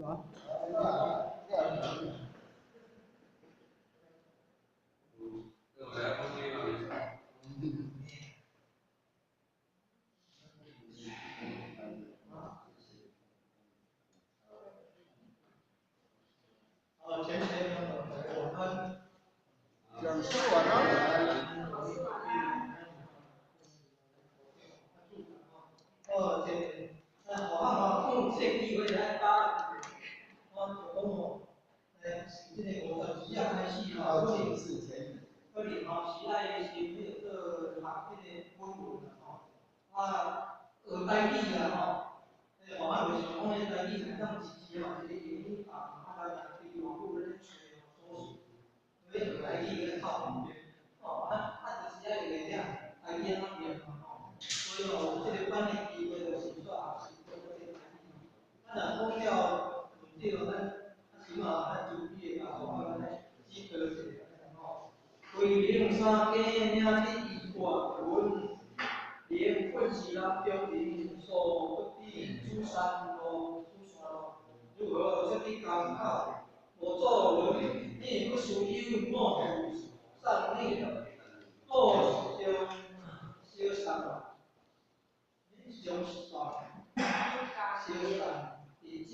好，全体朋友晚安。讲师晚安。哦，这个，啊，我啊，讲这个机会来把，我就讲吼，这个50时啊开始吼，可能可能吼是爱先彼个做学彼个文论啦吼，啊，学台语啦吼，我啊袂想讲彼台语会当一时吼，一个英语啊，啊，咱对外母咧揣吼所以学台语咧透明吼，啊啊，就是爱学遐台语安怎念嘛吼，所以吼有这个班的机会，就是煞学习讲这个台语。啊，若讲了毋对，咱啊起码咱自己会甲吼，咱指导一下吼。归零三更领得伊挂云，灵本是六中人，所不知诸山路，诸山路，如何出得江口？无作论，你不须有莫负上你，道相小三，相杀小三，弟子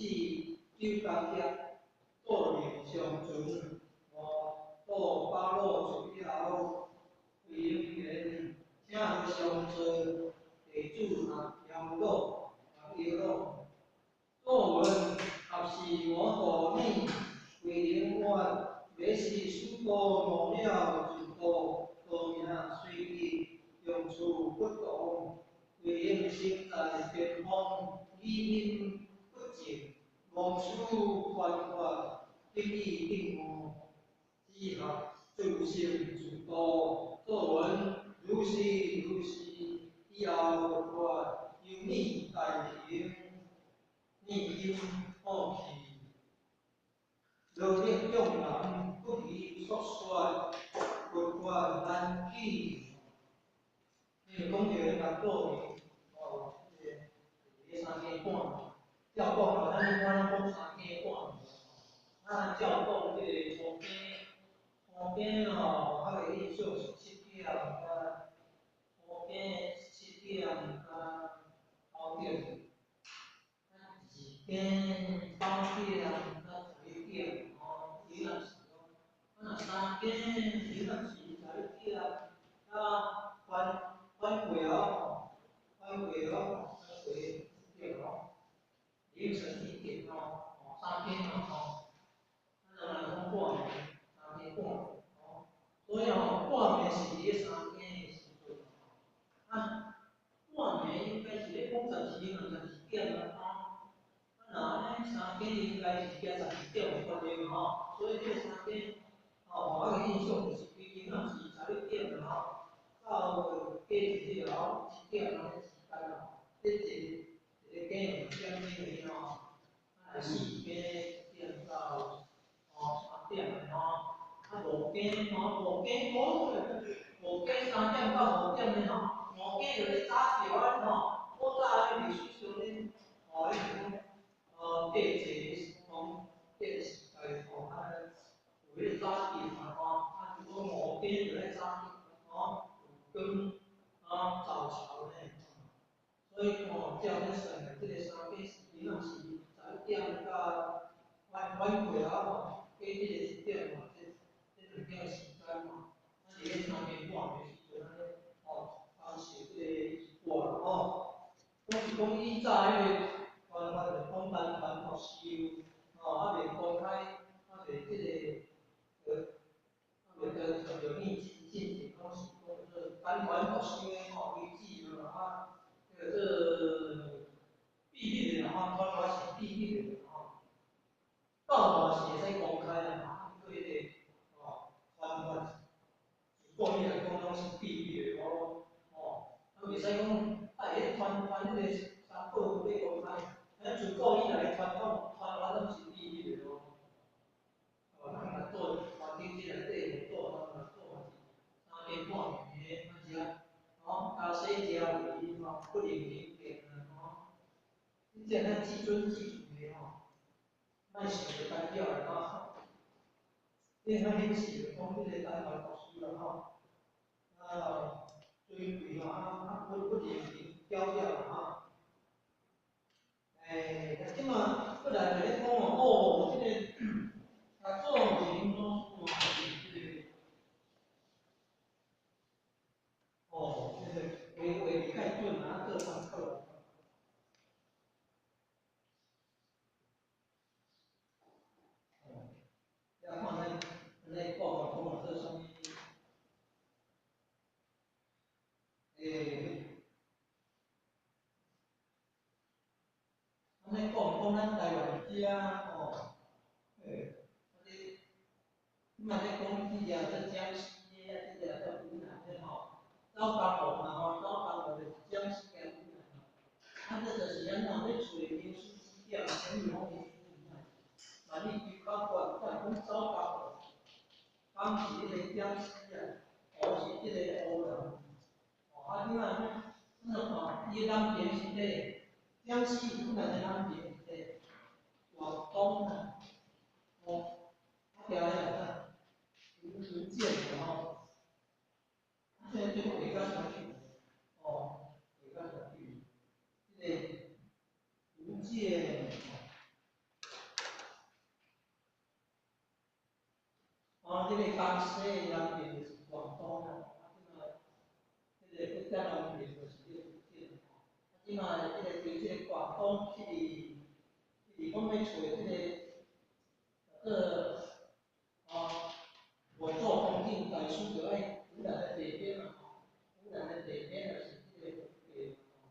九江遐，做灵相存，我到巴洛出了，为言，请和相助，地主阿腰鲁，阿腰鲁，作文合是我道你，为灵愿，欲是许多无了自度，道名随意，用处不同，为灵身在边方，语音不净，忘思传法，得意定悟，只合自性自度，作文如是如是，以后佛法由你代行，念音好去。罗列众人不宜说说，佛法难记。你讲到迄个道理，哦，这个三更半，照讲哦，咱一般拢讲三更半，啊，照讲这个初更，初更哦，我较有印象是7点甲初更7点甲9点，啊，二更9点甲11点，吼，伊若是讲，啊，若三更，伊若是11点，啊，翻翻过哦，翻过哦，翻过1点哦，凌晨1点哦，哦，三更哦，吼，咱人来讲半暝，三更半，哦，所以哦，半暝是伫咧三更的时阵，啊，半暝应该是咧讲12十二点啊，吼，啊，若按呢三更应该是加12点有关系嘛，吼，所以这个三更，吼，我的印象就是规定啊是11点啦，吼，到过一了后1点安尼时间啦，这一一个更有2点钟的吼，啊，4更1点到哦3点的吼，啊五更吼五更哦，五更3点到5点的吼，五更就咧早起啊吼，古早的历史上咧，吼，伊是讲，过节讲这个时代吼，啊，有彼个早起嘛吼，啊，就讲五更就咧早起，吼，有光啊早朝呢，所以吼，照咧算来，这个三更时阵啊是11点到晚晚过啊吼，过这个1点嘛，这2点时间嘛，啊，伫咧三更半的时阵按呢，吼，完成这个活啦吼。讲是讲以早彼个传法就讲单传独修，吼，啊袂公开，啊袂这个，啊袂得容易进进行，拢是讲做单传独修的吼为主啦，啊，叫做秘密的啦吼，传法是秘密的吼，到嘛是会使公开啦，啊，毋过彼个吼传法自古以来讲拢是秘密的哦，吼，啊袂使讲啊会传传彼个三宝欲公开，咱自古以来传统传法拢是秘密的哦。哦，咱若做传顶这内底做，咱若做嘛是三更半暝的，啊是啊，吼，加洗食为吼，不能宁静啊，吼。你这咱至尊至尊的吼，莫想著干擾啦吼。你会晓显示講這個台灣國師啦吼，啊，尊貴吼，啊，不不認憑調調啦吼。欸，啊，這馬閣來就咧講哦，這個啊，做明祖師哦，是這個，哦，這個話話袂太準啊，做參考。哦，遐看咱按呢講啊，講啊做啥物？欸，按呢講講咱台灣遮吼，欸，啊你，你嘛咧講這個做江西的啊，這個做湖南的吼，走江湖嘛吼，走江湖就是江西加湖南嘛。啊，這就是按怎欲揣名師指點，千里風雲萬里求考決，才會講走江湖。江是彼個江西啊，湖是這個湖南。哦，啊，你若你若看伊的南邊是佗，江西湖南的南邊是佗，廣東啊，哦，啊，調來啊，福建的吼，啊，這這個會較相去，哦，會較相去，這個福建，哦，這個江西的南邊就是廣東啊，啊，這馬這個福建南邊就是這個福建吼，啊，這馬這個對這個廣東去是講欲揣這個，這哦，我做恭敬大師就愛湖南的北邊嘛吼，湖南的北邊就是這個湖北嘛吼，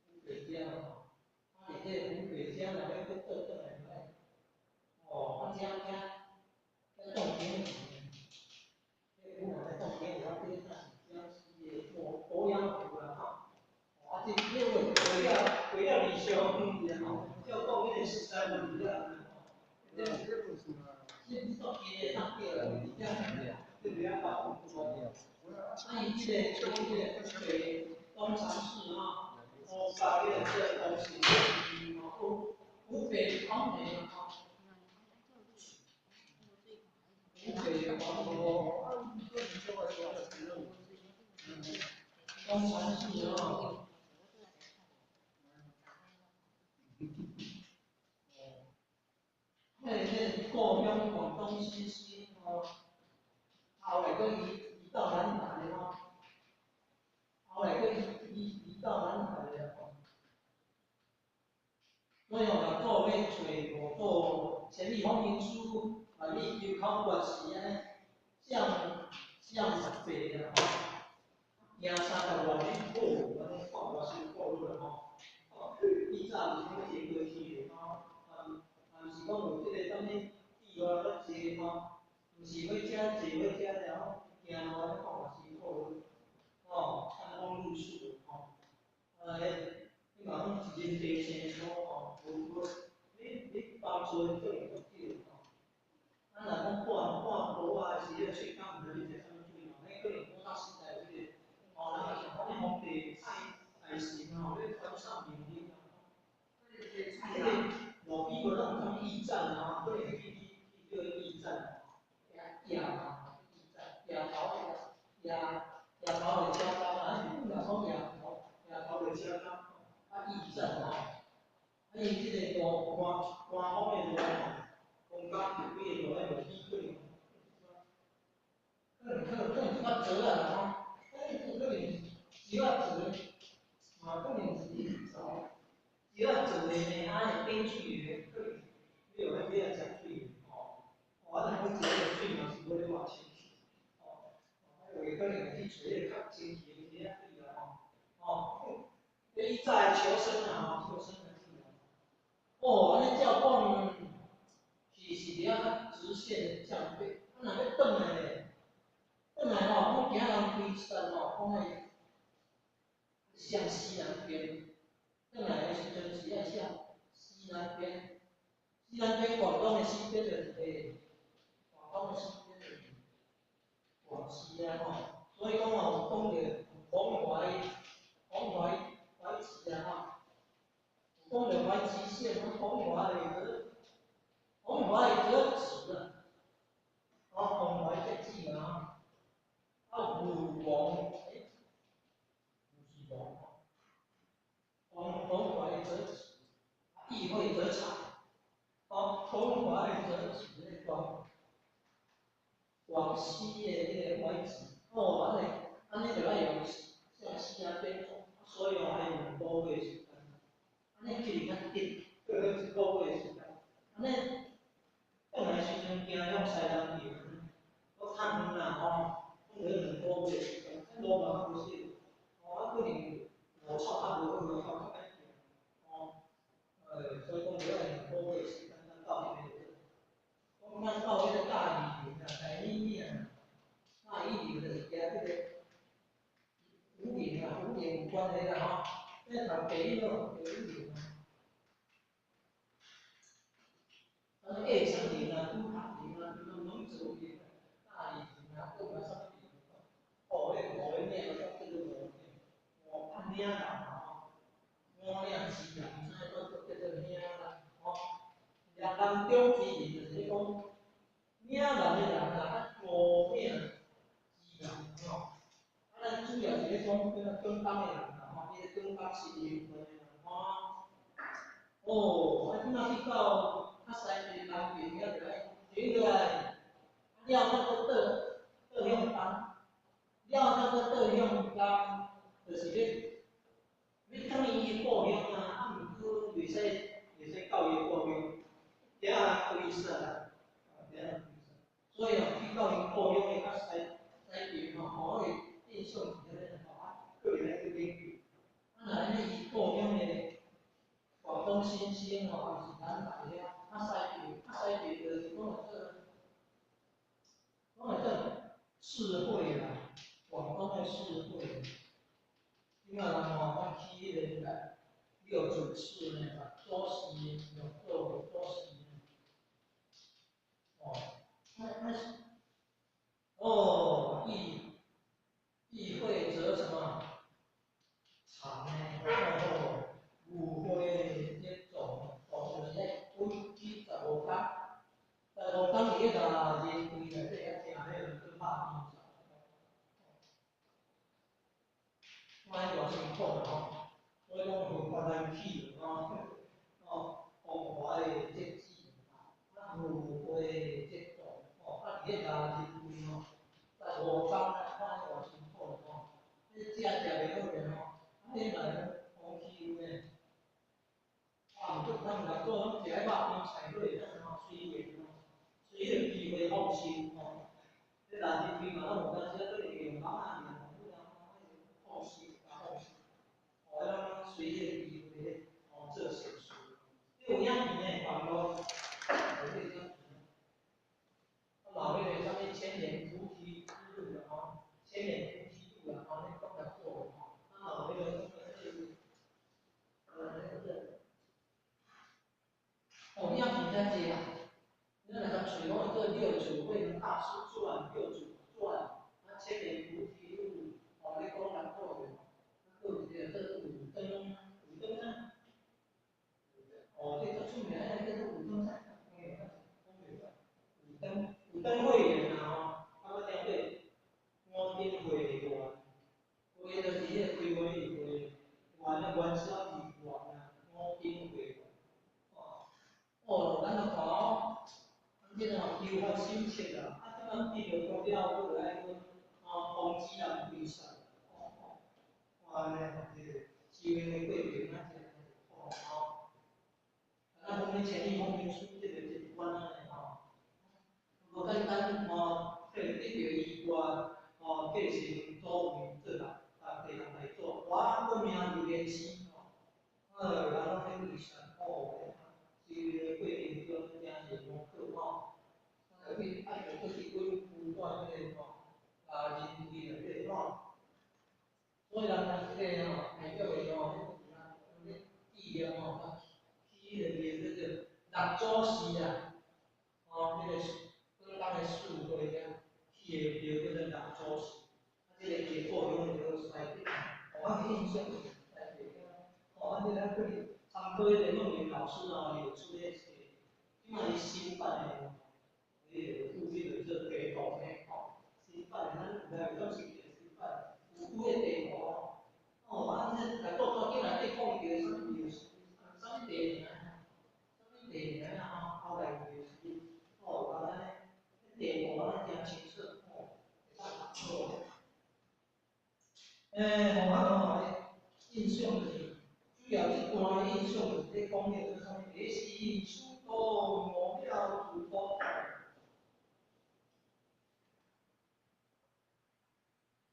湖北遮嘛吼，啊，佇這個湖北遮若欲閣倒轉來就愛，哦，啊，遮遮遮凍天氣，這湖南的凍天氣，啊，這個是江西的鄱陽湖啦吼，啊，這這話過了過了二上遠吼，照講彼個13里啦，這這足近的當對啦，這這袂曉搞啊，伊這個講這個湖北東長市吼，烏家這個這個東西，吼，湖北黃梅吼，湖北黃梅，東長市吼。迄個故鄉廣東新興吼，後來閣移移到南海吼，後來閣移移移到南海的吼。所以吼，若做欲揣五祖千里風雲書，萬里求考決是按呢，向向北啦吼，行30外里好，按呢看偌辛苦啦吼。以早毋是講坐高鐵的吼，啊，毋是講有這個啥物地偌較濟吼，毋是火車坐火車爾吼，行路按呢看偌辛苦吼，餐風露宿吼，啊，彼彼嘛攏是人地生疏吼，無無，你你幫助的可能較少吼。啊，若講半半埔啊，是彼個水港，毋知你食啥物水吼，彼可能古早時代有彼個，吼，人嘛想講彼皇帝愛愛神吼，欲傳上命令啊。啊，彼個路邊無攏有啥物驛站啊，可能去去去叫驛站，驛嘛，驛站，驛頭驛驛頭來車工啊，若講驛頭驛頭來車工，啊驛站吼，啊伊這個路官官方的路吼，公家幾個路咧路邊可能，可能可能可能一寡石仔啦吼，可能可能石仔做的，嘛可能是石仔做的呢，啊會變水的，可能你有咧買來食水的吼，哦，啊，若講食个水嘛是無咧偌清氣，吼，啊，有的可能會去揣彼個較清氣的水仔水啦吼，吼，這以早的求生啊吼，求生的技能。哦，按呢照講是是佇遐較直線的向北，啊，若欲轉來咧，轉來吼，講行人規山吼，講愛向西南邊，轉來的時陣是愛向西南邊，西南邊廣東的西邊就是佗，廣東的西邊就是廣西啊吼，所以講吼，有講著黃淮黃淮淮齊啊吼，有講著淮齊線，黃淮的华的折纸咧广西的彼个歪子，哦，按呢就爱用像西啊变种，所以哦爱2个月时间，按呢去较紧，过了一个月时间，按呢转来时阵行向西南边，阁较远啦吼，转了两个月时间，路嘛较无熟，哦，啊可能路草较无好，较歹行，哦，所以讲就爱两个月时间才到彼个。讲咱到彼个大禹岭啊，大禹岭啊，大禹岭就是行彼个武岭啊，武岭有关系啦吼，这读地理咯，地理啊。咱下层岭啊，古塔岭啊，拢做岭啊，大禹岭啊，阁有啥物岭？哦，彼个五个岭，叫做五岭，五啊岭人吼，五岭之人，啥物叫做岭人吼？南中之人就是咧讲岭南的人啊，五岭之人吼。啊，咱主要是咧讲叫做广东的人啦吼，伊个广东是有关的人吼。哦，啊，这马去到较西边南边遐就爱停落来，了才阁倒向东，了才阁倒向东，就是咧欲转伊的故乡啊，啊，毋过袂使到伊的故乡，定啊归煞啦，定啊归煞。所以哦，去到𪜶故乡的较西边吼，吼，彼个印象是啥物吼，啊，阁会来去研究。啊，若按呢伊故乡的广东新兴吼，也是南台遐，较西边就是讲会做四会啦，广东的四会。这马人吼，拢去彼个六祖寺呢，祖师六祖祖师呢。哦，啊是，哦，意会则什么？长呢？哦，五会这种，哦，就是咧，阮去15工，15工伫咧个人柜内底遐食彼个叫肉片。我遐偌辛苦啦吼，所以讲佛法来去吼，哦，风华的节子，啊，五会这种，哦，啊，伫咧个人柜吼，15工啊，看偌辛苦吼，彼食食袂好咧吼，啊，彼嘛空气有呢，啊，毋过咱六祖拢食彼肉片菜落吼，随缘吼，随彼个机会放生吼，彼人柜嘛拢有当时啊，阁会用网仔尔，放生，放生，哦，咱随彼个机会咧，哦，做善事。你有影片呢？网路，有彼个影片。啊，嘛有彼个啥物千年菩提之路啦吼，千年菩提路啦吼，咧讲来做的吼，啊，嘛有彼个彼个，哦，影片遮济啦，你若通揣讲做六祖慧能大师传，六祖传，啊，千年菩提路，哦，咧讲来做的，啊，阁有一个叫五灯，五灯啊，哦，这较出名的叫做五灯啥？五灯，五灯会元啊吼，啊，我听过五灯会元，会就是彼个开会的会，元啊元宵节元啊，五灯会元，哦，哦，咱就看哦，这个吼求法心切啦，啊，这马得著佛了，阁落来阁哦，防止人归煞，哦哦，按呢吼，这个修行的过程啊，真苦吼。啊，咱讲咧千里风云书，这个一关按呢吼，无简单吼，得得著衣钵吼，继承祖位做人，啊，继承大祖，哇，阁名如莲师吼，人拢咧归煞，哦，修行的过程中真是无好吼。啊，去爱着阁去阮旧馆彼个吼，啊，人柜内底吼，所以人若这个吼，代表的吼，咧纪念吼，起彼个庙叫做六祖寺啊，吼，彼个广东的四会遐起的庙叫做六祖寺，啊，这个伊的故乡叫做西北，哦，啊，印象是西北吼，啊，这个去参考彼个孟林老师哦，有出咧册，这马是新版的。彼个附近就做地图呢，吼，新版的咱毋知有当时个新版，有几个地图哦，啊，这来做做进内底讲著啥物庙，啥物地名，啥物地名啊吼，來為師，哦，安呢，地步安呢誠清楚，吼，會當學好。欸，吼，啊，吼，印象就是，主要這段的印象就是咧講的這啥物，離時師徒悟了自度。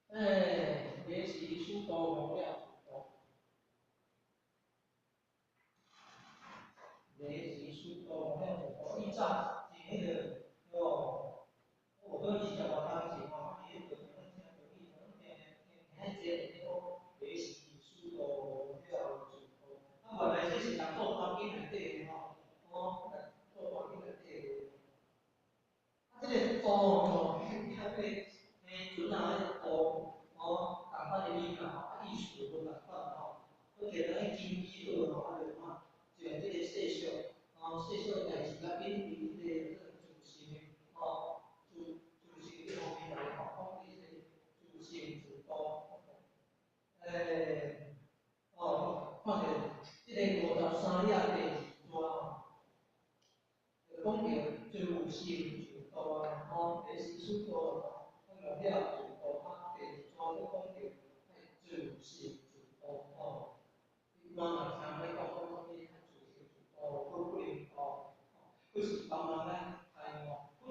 欸，離時師徒悟了自度。離時師徒悟了自度，伊早是彼个，哦，有好20外冬前吼，伊彼个聽聽著伊聽聽聽聽這個咧講離時師徒悟了自度。啊，原來這是人做環境內底的吼，哦，做環境內底的。啊，這個度吼，遐個嘿，船仔彼個度，哦，仝款的物啦吼，啊意思無仝款吼，閣加咱根基好吼，啊就怎，將這個世俗，吼，世俗的代誌較緊佇這個自性的，吼，自性這方面來吼，講佇這個自性自度，欸，哦，看著這個53頁第二段吼，就講著自性自度啊，吼，離時師徒悟了自度，啊，第二段閣講著愛自性自度，吼，一般嘛聽咧講講啥物愛自性自度，閣不能度，閣是幫人咧開悟，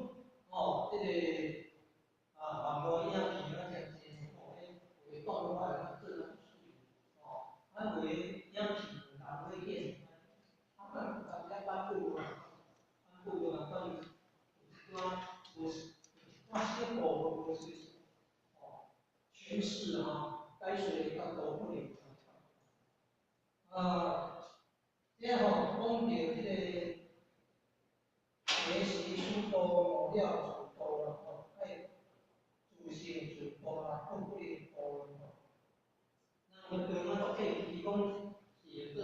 吼，這個啊，網路影片啊，誠濟吼，彼有的講法會較做較媠，吼，啊有的影片人咧演，啊，咱家版本無，版本無共款，有一寡無，有一寡小部分無相吼，詮釋吼，解說較多不能共款。啊，這吼講著這個離時師徒悟了自度啦，吼，愛自性自度啦，閣不能度啦吼。那我對我足客氣講是做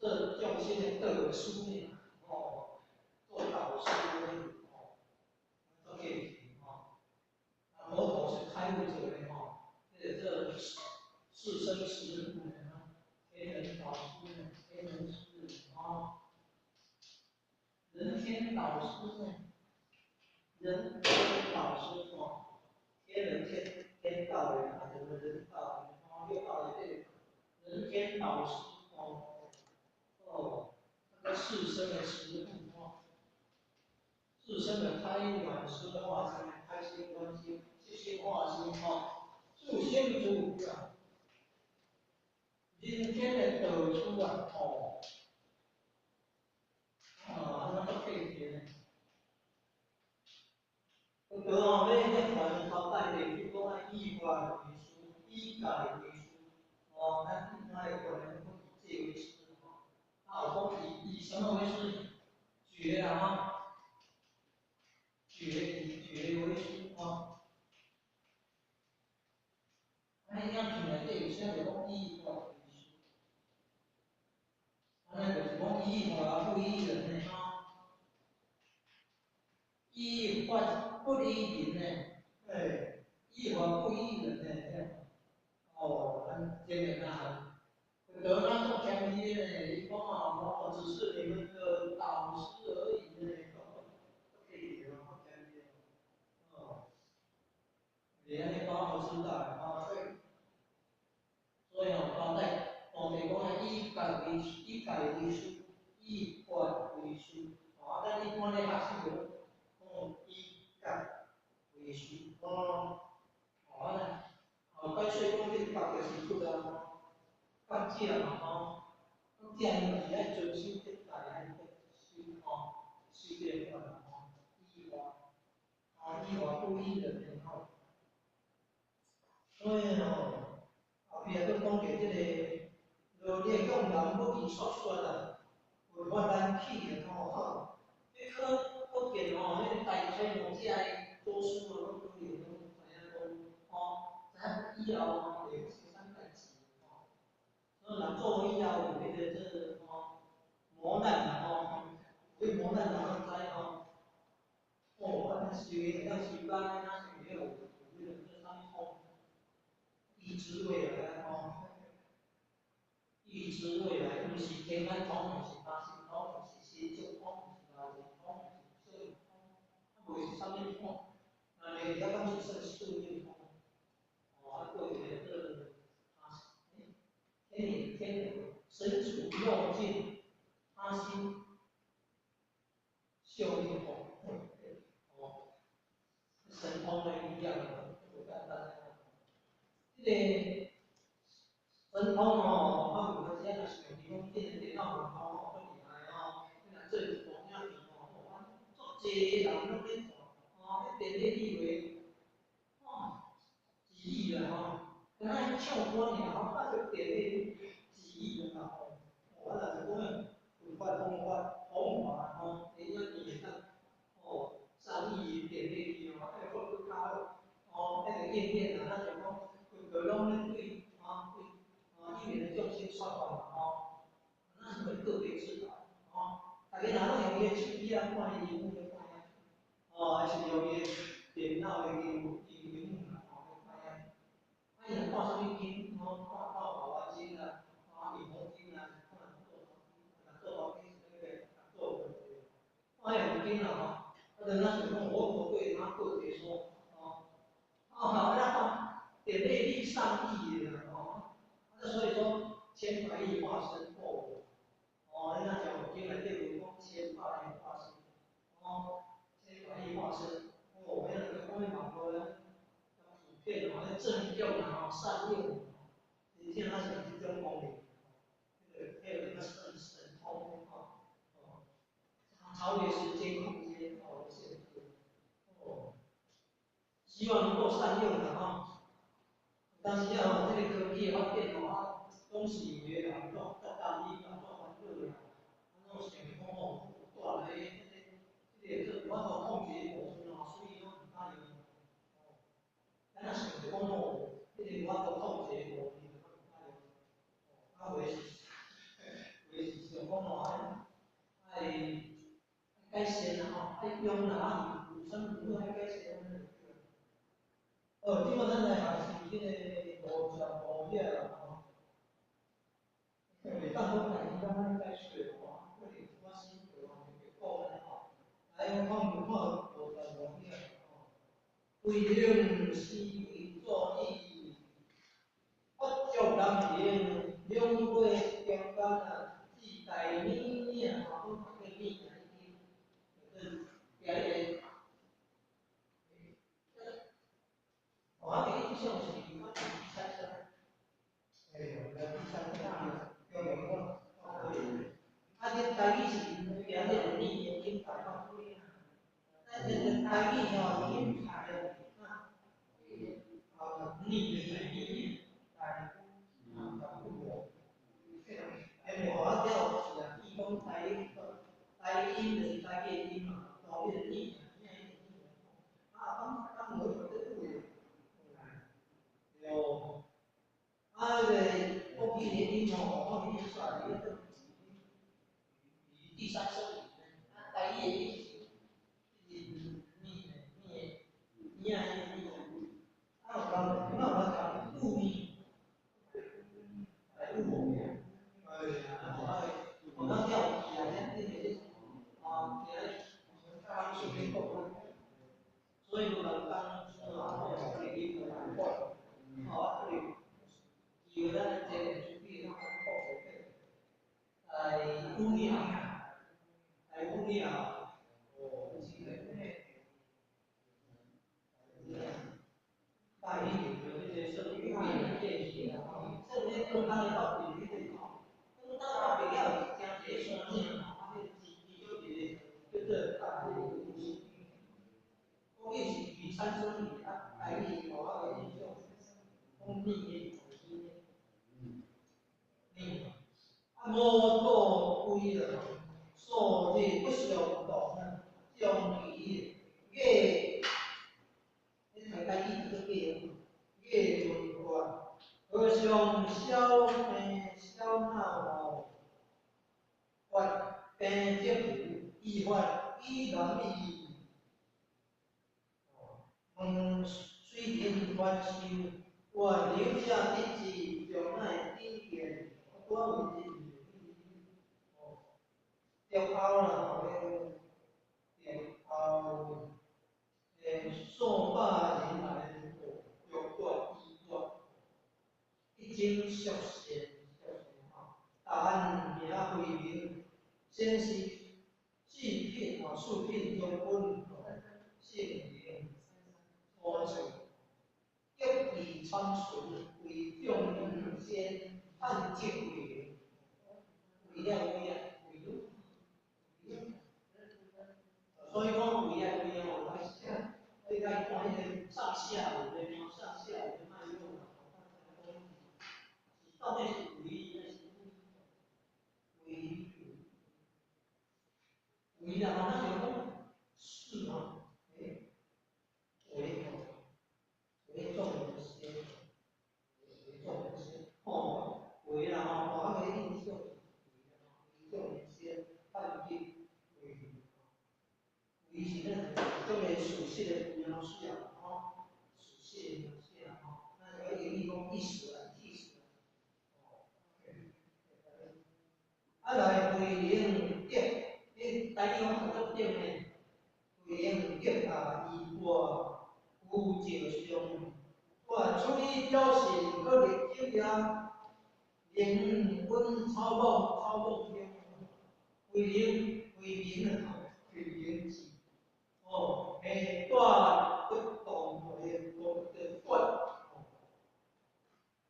做眾生的導師呢，吼，做導師的吼，足客氣吼。啊，佛陀是開悟者呢，吼，這個做四生慈父呢，天人導師呢，天人師吼，人天導師呢，人天導師吼，天人天天道的，啊，就是人道的，吼，六道的這個人天導師吼，哦，那個四生的慈父吼，四生的開暖色化身，開心觀心，色心化身吼，自性自啊，人天的導師啊，吼，啊，那足客氣呢。佛吼，咧咧傳頭擺地主講愛以法為師，以戒為師，吼，咱一般的觀念講以戒為師，吼，啊有講以什麼為師？覺啊，吼，覺以覺為師，吼。啊，影片內底有寫著講以法為師，按呢就是講依法不依人呢，吼，依法不依人呢，欸，依法不依人呢，哦，咱前面啊，得那足謙虛的呢，伊講啊，我只是你們的導師而已呢，足客氣哦，足謙虛哦，袂按呢高傲自大吼，所以吼，交代菩提講啊，以戒為以戒為師，以法為師，吼，啊，咱一般咧學習就講以覺為師，吼，吼啊，哦，解說講這個覺就是佛啊，吼，覺者嘛，吼，覺者伊嘛是愛遵守這戒，愛修吼，修這個法吼，依法，啊，依法不依人的吼，所以吼，後壁閣講著這個羅列用人不以說說啦，違法難起的吼，吼，彼可可見吼，彼個大開悟者的祖師啊，攏可能攏知影講，吼，知影以後吼會發生啥物代誌吼，所以人做以後有彼個做吼磨難啦吼，有磨難人攏知吼，哦，按呢修會當修到按呢，若是有彼個做啥物吼，預知未來啊吼，預知未來，毋是天眼通，毋是他心通，毋是心足通，毋是人通，吼，啊，你了讲是算宿命通，哦，啊，过一个做他，天眼天身处漏尽，他心宿命通，哦，神通的力量，无简单。這個神通吼，啊，有當時啊，若想著講電電腦神通吼，足厲害吼，你若做一部影片吼，啊，足濟人攏咧做，吼，彼電影以為，哇，一億啦吼，敢若唱歌爾吼，啊，這電影一億啦吼，哦，啊，若是講佛法弘法弘法吼，電影片會當，哦，上億電影去吼，彼個閣較好，哦，彼個應驗啊，咱就講佛陀攏咧對，啊對，啊有緣的眾生說法嘛吼，那是會個別指導，吼，逐家若攏用伊的手機啊看伊螢幕咧看遐，哦，還是用伊的電腦的螢幕啦，吼咧看遐，啊伊若看啥物經，吼，看看法華經啊，看彌陀經啊，看做做那個做看遐有經啦吼，啊，就咱想講佛陀對他個別說，吼，哦，啊，看點閱率上億的啦，吼，啊，所以說千百億化身佛，哦，你若講經內底有講千百億化身，哦，千百億化身，哦，彼個講咧網絡咧，普遍吼，咧正用啊，吼，善用，真正咱是有這種功能，彼個神通，吼，哦，超越時間空間，哦，限制，哦，希望能夠善用啦，吼。當時啊，這個科技的發展吼，啊，總是有的人作作擔心啦，作煩惱啦，啊，攏想講吼，帶來這個做無法度控制的部分吼，所以攏毋敢用。哦，咱若想著講吼，這個無法度控制的部分，就較毋敢用。哦，啊，有的是，有的是想講吼，愛愛改善啦吼，愛用啦，啊，有啥物好愛改善。哦，這擺咱來學習這個五十五頁啦吼。袂當講家己攏愛解釋吼，可能有寡心得吼，特別講安尼吼。來，我看看55頁吼。非能思維作意，佛足難行，兩背中間啊，至大耳嶺吼，講叫耳嶺已經，叫做舉個。我的印象是，我是第三聲。哎呦，來第三聲，叫兩個。啊，這台語是舉那個耳的境界吼。咱這個台語吼，境界啊，啊，耳的耳，大哎，我了是啊，伊講台語，台音就是台語的音嘛，大迄個耳，啊，講講無這對。對，啊，這個國語的音吼，我們煞佇咧第三聲裡面，啊，台語的音是耳的耳的耳的耳，啊，有人，那有人講有耳，來有無？哎呀，啊，我那了起來，恁恁個啊，今日剛順便講，所以有人講說啊，這個音難講，哦，啊，以為咱這個出去，咱講來有領，來有領，哦，是個咩？大一點的這個算有領的練習啦，吼，算咧轉當的到底迄個吼，轉當到底了是行一個山嶺吼，啊，彼個其中一個叫做大的東西，講伊是與三聲語啊，台語予我的印象，講耳的耳，啊，無作規啦，數日不相同啊，將其過，你台台語叫做過，過尊觀，和尚小病小鬧吼，發病則依法以難醫，問水人還壽，願留者得知，將乃頂見，我為哦，最後啦吼，最後，俗善，俗善吼，但名慧明，先是四品吼，四品中军，姓名初创，极意参顺，为众人先探极为，为了为啊，为了，所以讲为啊为哦，来写，你来看彼个上下文的吼，上下文的脉络啦，是到底是为还是为？为啦吼，咱就讲是吼，欸，为吼，为众人先，为众人先，吼，为啦吼，我个印象是为众人先，探极为，为是咱种个事实的描写吼，事实的描写吼，咱个英语讲意思啦，意思啦，哦，啊来慧能德，你台语讲读做德呢？慧能德啊，衣钵有照相，哇，出于表现，阁历经也，灵温草莽草莽中，慧能慧明啊，慧明寺，哦，嘿，带不动，嘿，无得断，哦，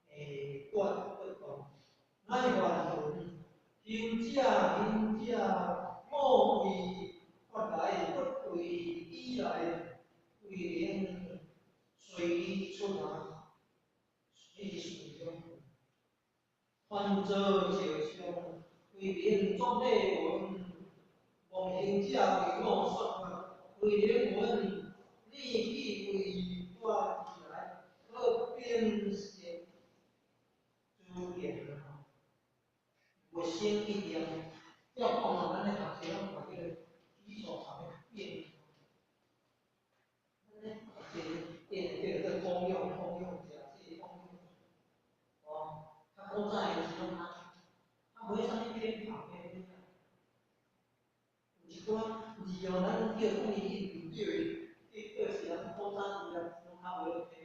嘿，断不动，乃还魂，行者行者，莫为法来，不为理来，慧能随出啊，随随中，还做照相，慧明作礼文，望行者为我说法，慧能云：你既为我而来，可辨识诸言吼，无生一念。要讲啊，咱咧学习拢学这个举手旁的变，咱咧学习变这个通用通用者，这个通用，哦，较古早的时拢较，较无啥物偏旁的，有一寡字哦，咱叫讲伊音毋对的，结果是咱古早字啊，拢较无听，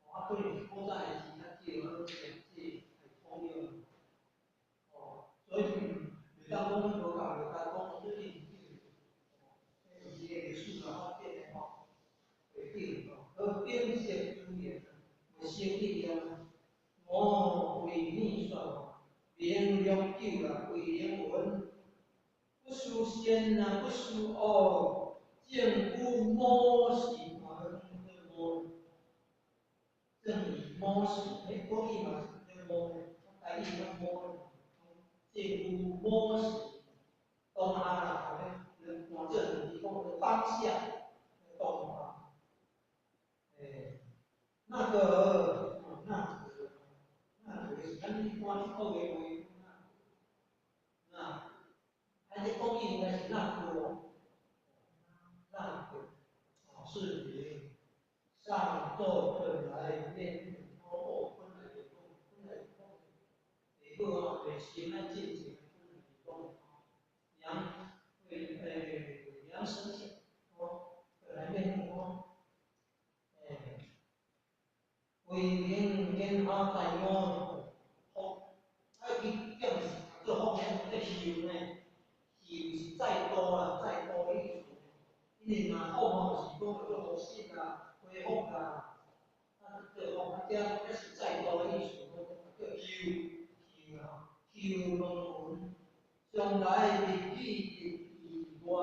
哦，啊可能是古早的字较少，啊，拢变这个通用，哦，所以袂当讲阮无够，袂当讲这音毋对，哦，这是一个历史的发展的吼，背景吼，可辨识诸言，无生一念，我为你说，明良久啦，慧能云，不思善啊，不思恶，正有魔时啊，魔，正以魔时，欸，国语嘛是叫魔，台语叫魔，正有魔时，当下啦，吼，换做是讲当下，当下，欸，那个，那个，那个是咱一般讲的话，那，还是国语应该是那个，那个，哦，是名上座本来面目，哦，本来就讲，本来就讲，下好啊，下心咱进前本来就讲，扬，扬声相，哦，本来面目哦，欸，慧能见下大悟，福，啊，伊叫是做福呢，咧修呢，修是再度啦，再度的意思。因为若福吼是讲叫做复生啦、恢复啦，啊叫福，啊这这是再度的意思，叫修修啊，修问云，将来日语以外，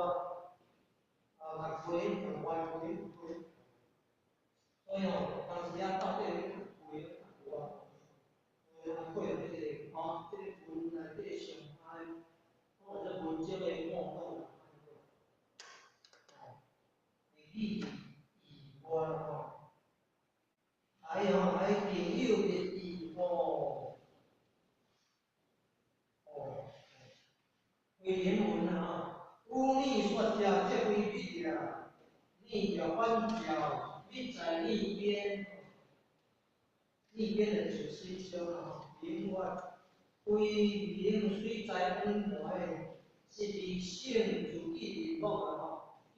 啊，来回外回回，所以吼，当时啊到底回有啊，啊，过这个吼，这个文啊，这个上下，讲这文章的脉络，哦，日语以外吼，还有还更有日语吼，哦，慧能云啊，有你说者则非彼啊，你若反照，你在你边，你边的就是说啊，明法，非明虽在往来，是彼性自己面目啊吼，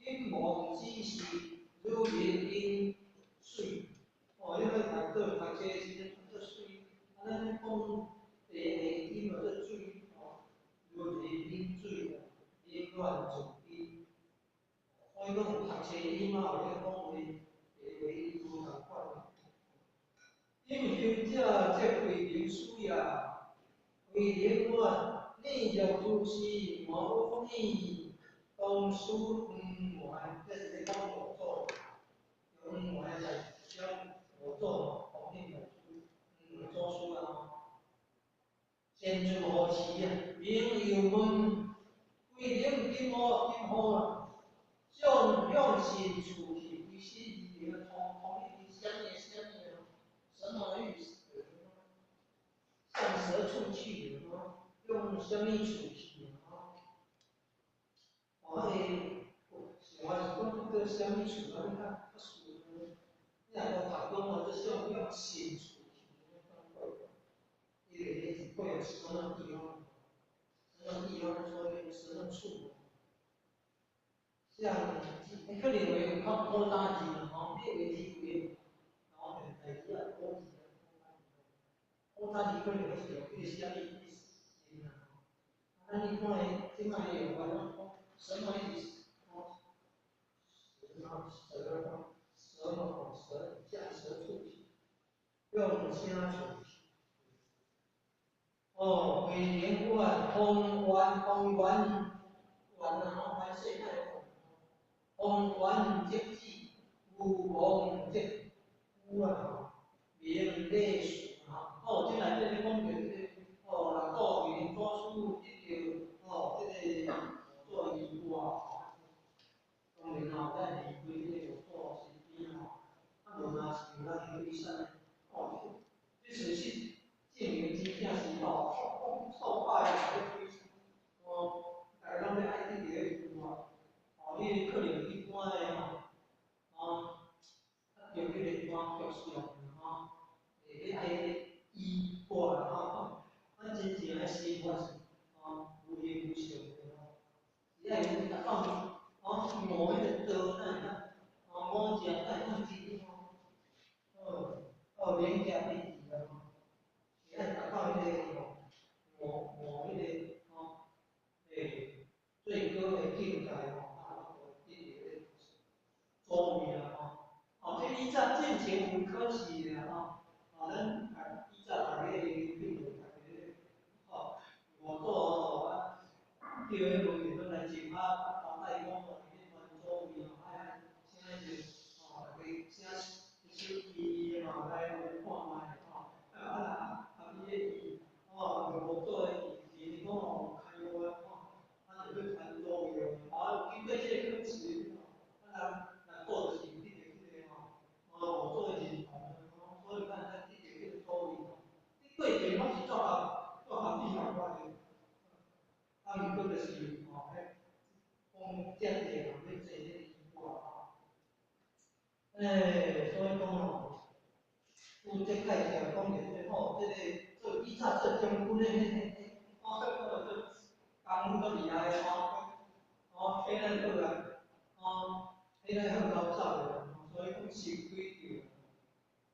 隐无只是如人饮水，哦，因为读做读册时阵读做水，啊，咱所以講有讀冊音啊，有咧講話話伊無仝款。隱修者則慧能師也，慧能曰：念若如是，無念當思黃原，這是咧講五祖，黃原在講五祖弘忍大師，黃祖師啊吼。善住何時啊？明又問：慧能今何今何啊？向向神處去，其實伊個通通一直啥物啥物什麼意思？向何處去？用啥物處去？哦，彼個想我是講這個啥物處啊？你較較熟呢？你若講讀講哦，這向用神處去，伊個是過什麼地方？什麼地方？所以什麼處？像可能會有較古早字吼，你話字會，吼，現代字啊，古字啊，古早字可能是用彼個啥物意思啊？咱一般的這擺用法攏講什麼意思？吼，蛇蛇蛇嘛，蛇向蛇處去，用聲處去。哦，慧能曰：方圓方圓圓啊吼，圓世界方圓則止，無妄則無啊，明禮事啊。哦，這內底咧講著這個，哦，六祖慧能祖師得著哦，這個做衣缽吼。當然吼，咱離開這個五祖身邊吼，啊無若是咱迄個啥呢？哦，這事實證明真正是吼，錯擺啊，哦，逐家攏欲愛得著彼句啊。哦，你可能一般的吼，哦，啊，著彼個一般著相吼，會欲愛衣缽吼，咱真正的生活是吼無形無相的吼，只愛有達到吼悟彼個道，才會當吼悟正才會當知吼，哦，哦，明鏡必知啊吼，是愛達到彼個吼悟悟彼個吼，欸最高的境界吼。祖位啊吼，哦，這以早進前有考試啦吼，哦，咱以早逐個研究品就逐個吼，五祖吼啊，叫彼問題攏來斟啊，交代講吼，伊欲傳祖位吼，愛愛請伊吼，逐個請手機嘛來看覓吼，啊啊伊个伊吼，五祖的伊伊講吼，開話吼，啊就欲傳祖位哦，啊有經過這個考試吼，啊人。做就是得著這個吼，哦，五祖的認同吼，所以咱才得著這個祖位吼。這過程攏是做合做合理合法的，啊，毋過就是吼，彼講遮濟人欲坐這個衣缽吼。欸，所以講吼，有這介紹講著說吼，這個做以早做將軍的，哦，這功夫足厲害的吼，哦，起來好啊，哦。彼個向高走的，所以講神鬼著。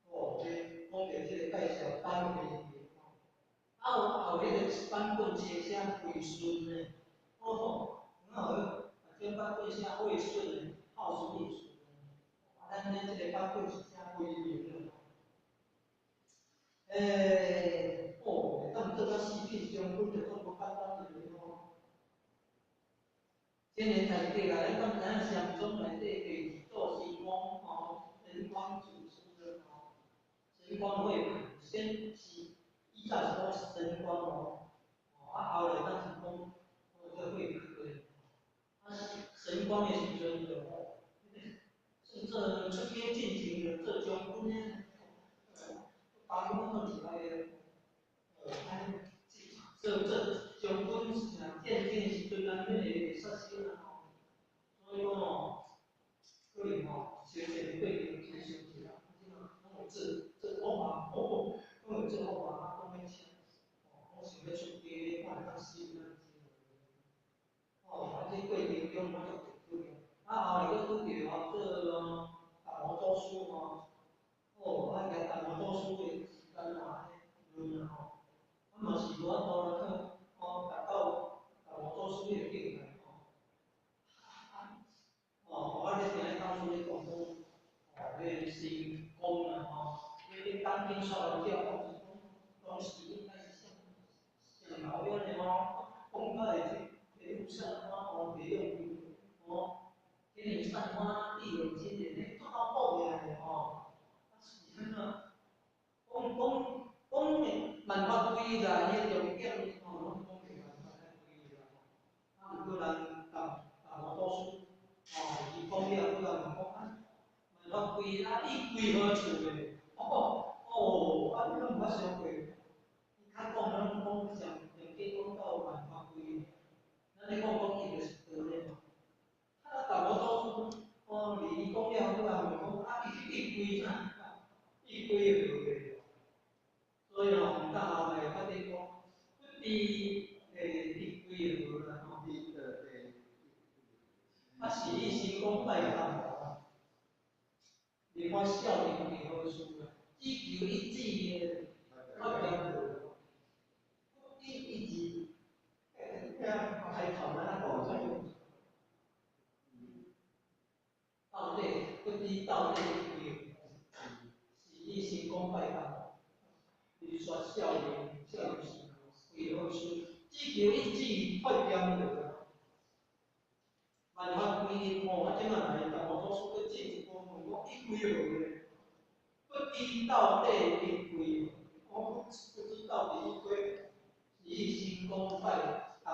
哦，這講著這個介紹版本吼，啊有後彼個版本寫寫惠順的，哦，然後啊這版本寫惠順的，孝順的順。啊，咱咱這個版本是寫惠明的。欸，哦，會當做到四品將軍就足無簡單一個吼。千年來底啊，咱敢知影禪宗內底第二祖神光吼，神光祖師的吼，神光慧可先是以早是講神光哦，哦啊後來當是講哦這慧可的，啊神光的時陣就吼，算做出家進前就做將軍的，當軍攏厲害的，哦啊做做將軍戰爭的時陣，難免會殺生啊吼，所以講吼，可能吼，小前過程真相似啦，攏有做做惡嘛，攏有做惡嘛，啊，講欲請，哦，講想欲出家，看會當死咱知。哦，啊，這過程中攏足濟考驗，啊，後來閣拄著吼做達摩祖師吼，哦，啊，共達摩祖師的時間啊，按呢論啊吼，啊嘛是無法度啦，去吼達到達摩祖師彼個境界吼。哦，成功啦吼，你當今煞來了講是講，當時應該是上上老樣的吼，講到會這路上吼，袂用吼，天靈散花，地有金蓮，彼足夠好的吼，啊是按怎？講講講的萬法歸一啦，伊的重點吼，攏講袂萬法歸一啦。啊，毋過人達達摩祖師吼，伊講了過後就講啊，萬法歸一啊，意歸何處咧？哦哦，啊你攏毋捌想過？伊較講攏講上上加講到萬法歸一，咱咧講講伊就是道咧嘛。啊，達摩祖師哦，伊講了過後就講啊，意歸啥？意歸何咧？所以吼，到後來發展講，不知意歸何啦吼。啊，是意成功拜達摩，你看少年為何事啊？只求一字的脫顛倒，不知一字，開頭咱講到底不知到底意歸何，是意成功拜達摩。你說少年少年時為何事？只求一字脫顛倒。萬法歸一吼，啊，這馬來達摩祖師閣進一步問講意歸何咧？不知到底意歸何，我不知到底意歸，是意成功拜達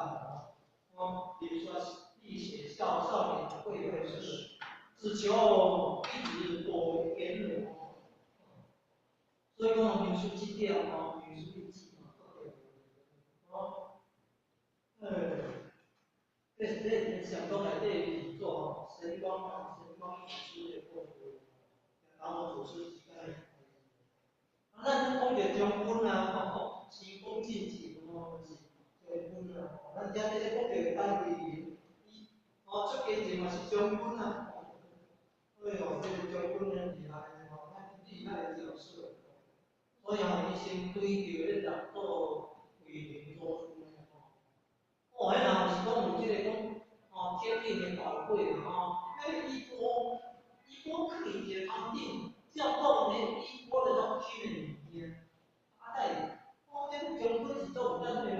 摩，哦，比如說立寫少少年會會事，只求一字脫顛倒。所以講描述這點吼，描述一字吼，哦，這相當內底是做神光啊，神光祖師的過程，達摩祖師是安尼。啊，咱講著將軍啊，吼，時光進前吼是將軍啊，咱遮這個講著戴維林，伊哦出家前嘛是將軍啊，哎喲，這個將軍很厲害吼，咱厲害的角色。所以吼，伊先對著咧六祖慧能祖師咧吼，哦，彼若毋是講有這個講，哦，天命的寶貴啦吼，彼個衣缽，衣缽囥佇一個頭頂，照講咧衣缽咧攏輕的物件，啊，哪會，哦，這將軍是做有膽的啦，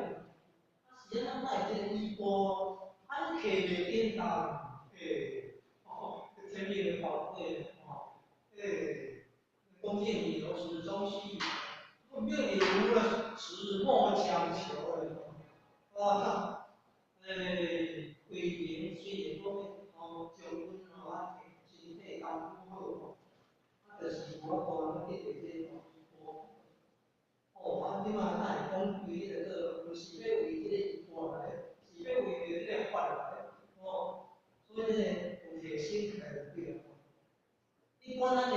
啊是按怎哪會這個衣缽，啊你提袂緊重，欸，哦，這天命的寶貴吼，欸，恭敬理由始終須，命裡無了時莫強求的，哇，欸，慧能雖然講吼將軍吼啊，身體功夫好吼，啊，就是無法度得著這個衣缽。哦，啊，這馬哪會講為彼個做，毋是欲為這個衣缽來，是欲為著這個法來，哦，所以這個有提升起來就對了。一般咱的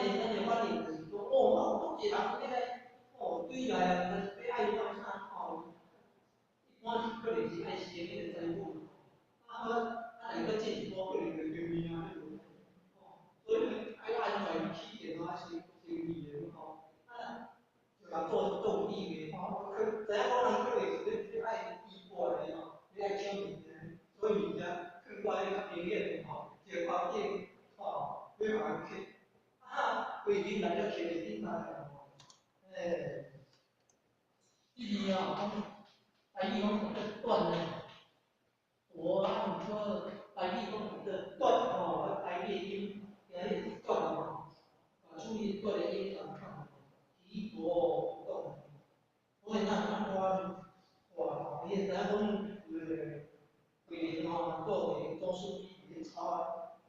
反應就是講，哦，有足濟人這個，哦，對來啊，欲愛創啥，哦，一般可能是愛先彼個財富，啊，我啊，若閣進一步可能就名名啊，哦，所以愛安全起見啊，先先語言吼，啊，就共做做有地位吼，可知影講人可能是咧愛衣缽的吼，咧愛搶物件，所以物件囥掛咧較明顯吼，一個包頂吼，欲予人去，啊，規日來了摕袂緊來吼，欸，第二哦，講台語講這斷呢，我啊毋過台語講這斷吼，台語的音，今日是斷吼，啊，注意斷的音共款，提箔不動。所以咱咱看哇，你會知影講，規日吼，做會祖師伊佇咧草啊，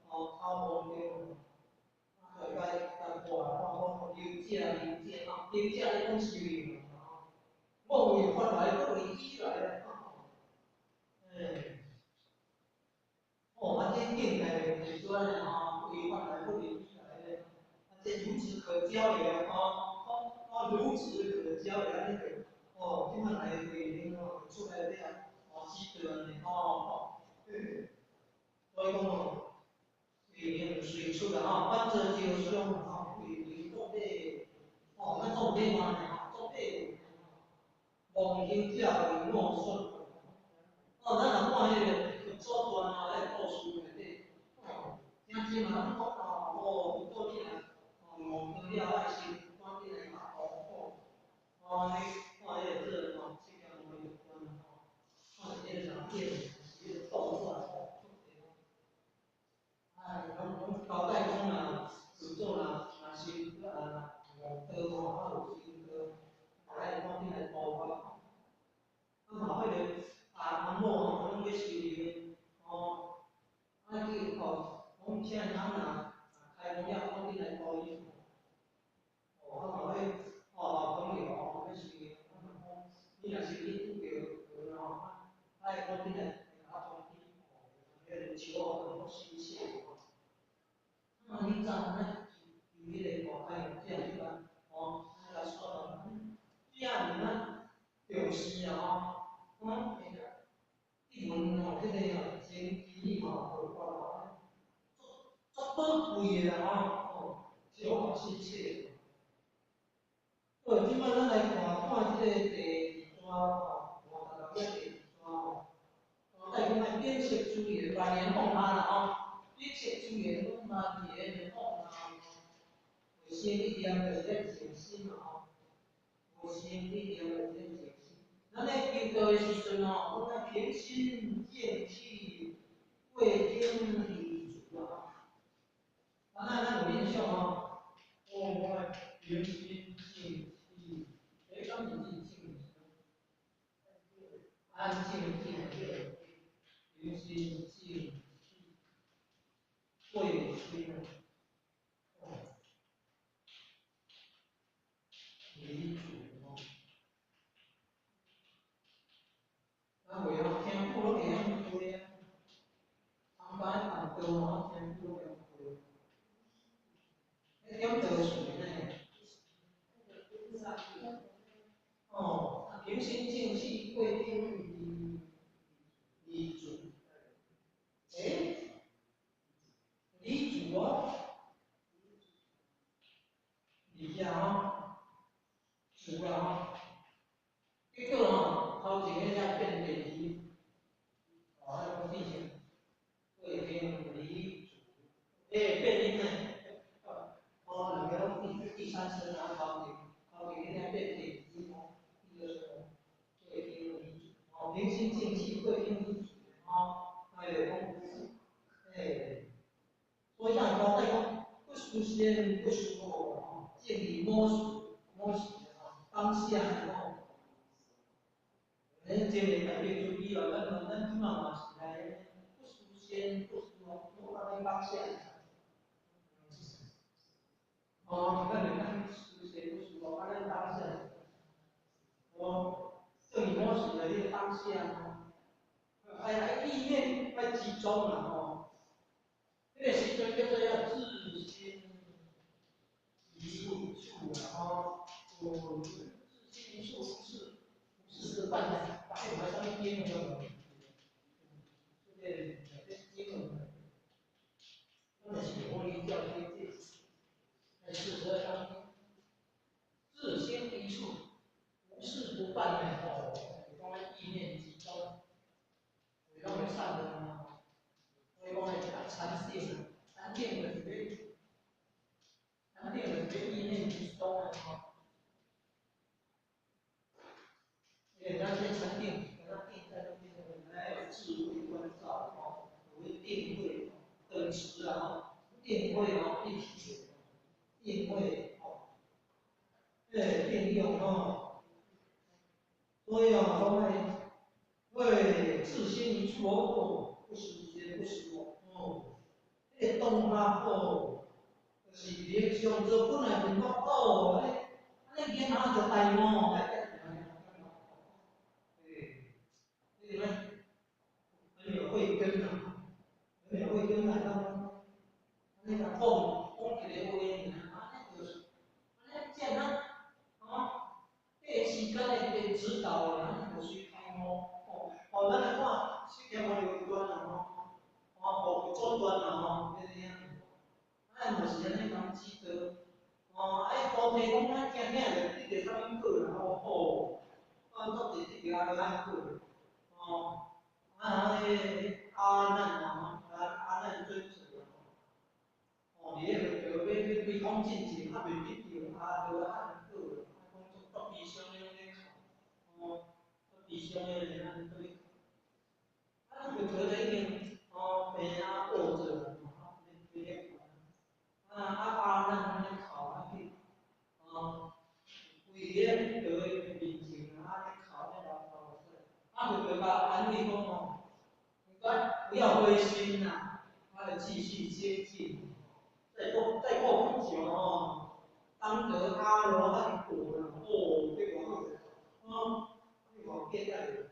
吼草木對，啊，佢該該看看講留者留者吼，留者咧講修行吼，莫為法來，不為己來啊，欸，哦，啊，這境界就是按呢吼，為法來，不為己來咧，啊，這孺子可教也吼，哦哦，孺子可教也按呢個，哦，這馬來慧能吼出來了，哦，知道按呢吼，所以講哦，慧能隨出啦吼，反正就像吼，慧能做底，哦，咱做底嘛呢吼，做底，忘形者為莫說。哦，咱若看彼個佛祖傳啊，彼個故事內底，哦，聽這嘛攏講哦，哦，佛祖你若哦，五個修啊，悟道吼，啊有修道，来赶紧来度我。啊嘛，彼个阿阿某吼，拢咧修行，吼，啊去吼，讲请人若开悟了，赶紧来度伊。哦，啊嘛，彼哦老朋友吼，咧修行，啊嘛讲，你若是去拄著佛吼，啊，爱赶紧来来共我通知，哦，彼个笑吼，拢亲切吼。啊，你早咱求彼个大开悟者对吧？吼，啊来说啊，这尔咱重视啊吼，讲去问吼，彼个哦，前期吼，无法吼，足足宝贵的啦吼，哦，笑吼亲切。好，这摆咱来看看这个第二段吼，看大家第二段吼，哦，再讲爱屏息资缘，万缘放下啦吼，屏息资缘讲万缘放下，唯心一念就是咧静心嘛吼，唯心一念就是咧静心。咱咧求道的时阵吼，讲爱平心静氣，過聽離住啊。啊，咱有冥想吼，哦，我愛平心靜氣，欸，敢是靜氣？安靜靜氣，平心靜氣，過聽，哦，離住吼。啊，袂吼，聽久攏會曉背啊。參加辦道吼，聽久攏會曉背。彼點道士呢？哦，平心靜氣，過聽離住。欸？離住哦，離啊吼，住啊吼。結果吼，頭前彼只變電視，哦，彼講變成過聽離住，欸，變音呢？哦，兩個攏第三聲啊，頭前彼只變電視吼，第二聲過聽離住，哦，平心靜氣，過聽離住，吼，啊就講，欸，所以咱講在講，不思先，不思後，吼，靜於某時，某時吼，當下吼。咱這個特別注意哦，咱這擺嘛是來不思先，不思後，攏放佇當下。哦，咱就咱思先不思後，啊，咱當下。哦，正於某時的彼個當下吼，愛意念愛集中啦吼。彼個時陣叫做要自心一處啦吼，哦，自心一處不是辦的。這個啥物經文？這個經文，咱就是可以照這這，42章，自心一處，無事不辦的吼，是講意念集中，有攏會散的嘛。所以講咧，禪定，禪定就是咧，禪定就是咧意念集中的吼。因為咱這禪定，咱定在那邊，來有智慧觀照吼，有定慧等持啊吼，定慧吼一體，定慧吼，欸，定用吼，所以哦，講愛，喂，自心一處哦，不思先，不思後，哦，彼個當下哦，就是佇咧上座本來面講哦，按呢囡仔就大悟。欸，很有慧根啊，很有慧根來講，按呢共講講一個話爾，按呢就是，按呢這樣吼，彼個時間的一個指導啊，按呢就是開悟，哦，哦，咱來看釋迦牟尼佛傳啊吼，哦，佛祖傳啊吼，彼個樣，啊嘛是按呢共指導，哦，啊伊菩提講咱聽聽就得著啥物果啦吼，哦，啊，足濟得著阿羅漢果。哦，啊，彼個阿難啊，阿難尊者哦，佇咧佛陀欲歸空進前，猶未得著阿羅漢果，啊，講足足悲傷的攏咧哭，哦，足悲傷的咧按呢咧哭。啊，佛陀就已經哦，病啊臥著啦，啊，咧咧哭，啊啊阿難咧哭，啊，歸心啦，啊，就繼續精進。再過不久哦，當得阿羅漢果啦，哦，這個好，哦，這個變態。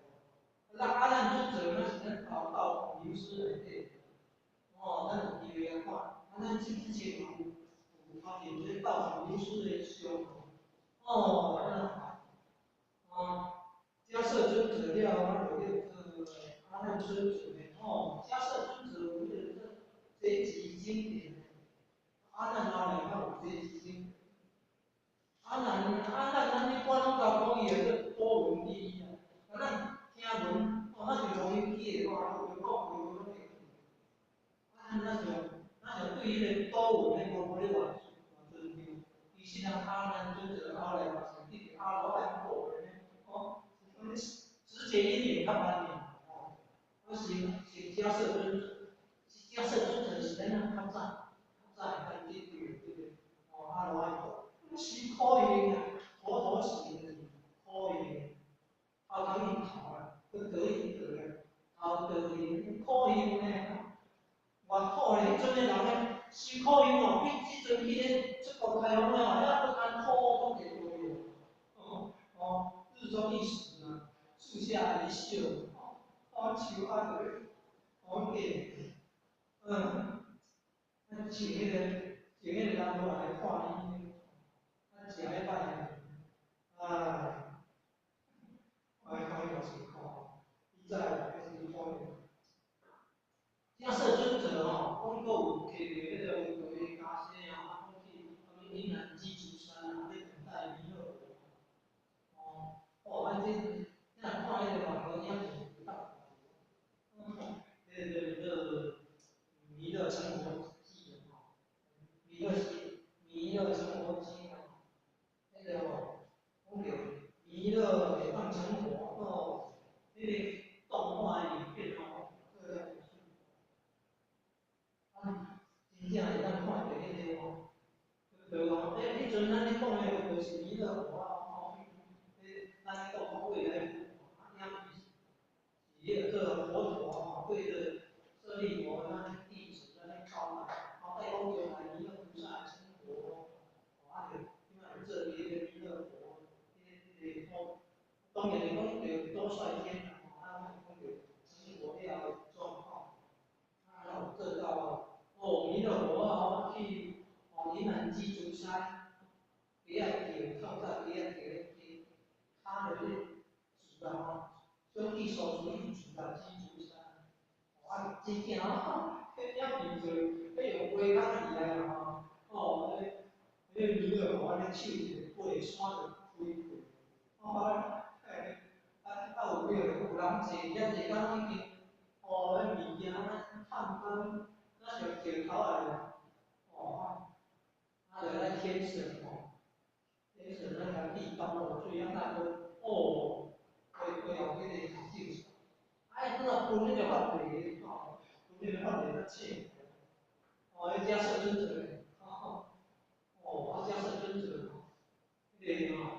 那阿難尊者那是咱道道流師內底，哦，咱有機會來看，啊，咱之前嘛有發現這道場流師的像，哦，咱來看，哦，迦葉尊者了，啊，就叫做阿難尊者的，哦，迦葉尊者有彼個這集經典，阿難後來較有這集經典。阿難，咱一般攏共講伊會做多聞第一啊，啊，咱聽聞，哦，咱是容易記的話，有講話攏會記。啊，咱若對彼個多聞的無咧偌偌尊重，其實人阿難尊者後來嘛是得阿羅漢果的呢，哦，直接因緣較慢爾，哦，啊是是迦葉尊者，迦葉尊者是咱較早，較早會當得著這個，哦，阿羅漢果。是苦行啊，頭陀行就是苦行，頭頭一頭啊，閣得一得啊，頭得行苦行呢，偌苦咧，彼陣的人咧，是苦行哦，比這陣去咧出國開放了，遐閣艱苦講會多哦，哦，日中一食啊，樹下一宿，哦，樹下就咧，哦，嗯，啊，請彼個人落來看伊。食彼擺，啊，我來看伊嘛是苦，伊早還是苦的。迦葉尊者吼，講閣有摕著彼個佛陀的袈裟啊，講去啥物雲南雞足山啊，咧等待彌勒佛。哦，哦，啊這，你若看彼個網絡影片是有當看，彼個叫做彌勒成佛記吼，彌勒成佛經。彼個吼，講著彌勒會當成佛哦，彼個動畫影片吼，做了真水。啊，真正會當看著彼個吼，佛陀吼，欸，彼陣咱咧講的佛陀是彌勒佛啊，吼，彼咱咧講講未來佛，啊，影片是彼個做佛陀吼，對著舍利弗咱弟子咱咧教啦，後擺講將來彌勒菩薩成佛，啊，就這擺做彼個彌勒佛，彼個吼，當然是講著兜率天啦，吼，啊，講著成佛了的狀況，啊，有做到哦，彌勒佛啊，去哦雲南雞足山，雞仔叫，透早雞仔叫咧雞，跤著咧住啊吼，兄弟手足一住啊雞足山，啊，真正吼，彼影片就彼用畫較厲害啦吼，哦，彼個彌勒佛按呢手一个爬山就開開，哦，嘿，啊啊有幾個有人坐遐坐到已經，哦，彼物件探光，若像石頭仔哦，啊，就咱天神吼，天神咱共地倒落水啊，那閣哦，過過後彼個是正常，啊，伊拄仔分彼個法會吼，分彼個法會較淺，哦，彼迦葉尊者，哦，哦，啊，迦葉尊者吼，彼個吼，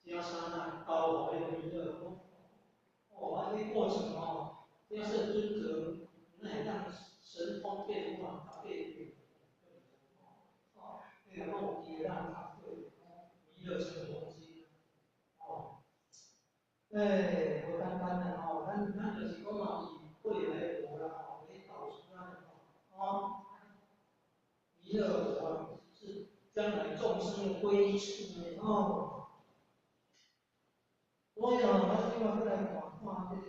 袈裟啊，交予彼個彌勒佛，哦，啊，這個過程吼，迦葉尊者那會當神通變化，改變，哦，彼個講有機會當讀過，彌勒成佛經，哦，欸，無簡單啦吼，咱就是講嘛是未來佛啦吼，咧導師按呢吼，哦，彌勒佛是將來眾生的歸處呢吼。所以吼，咱這擺閣來看看這個，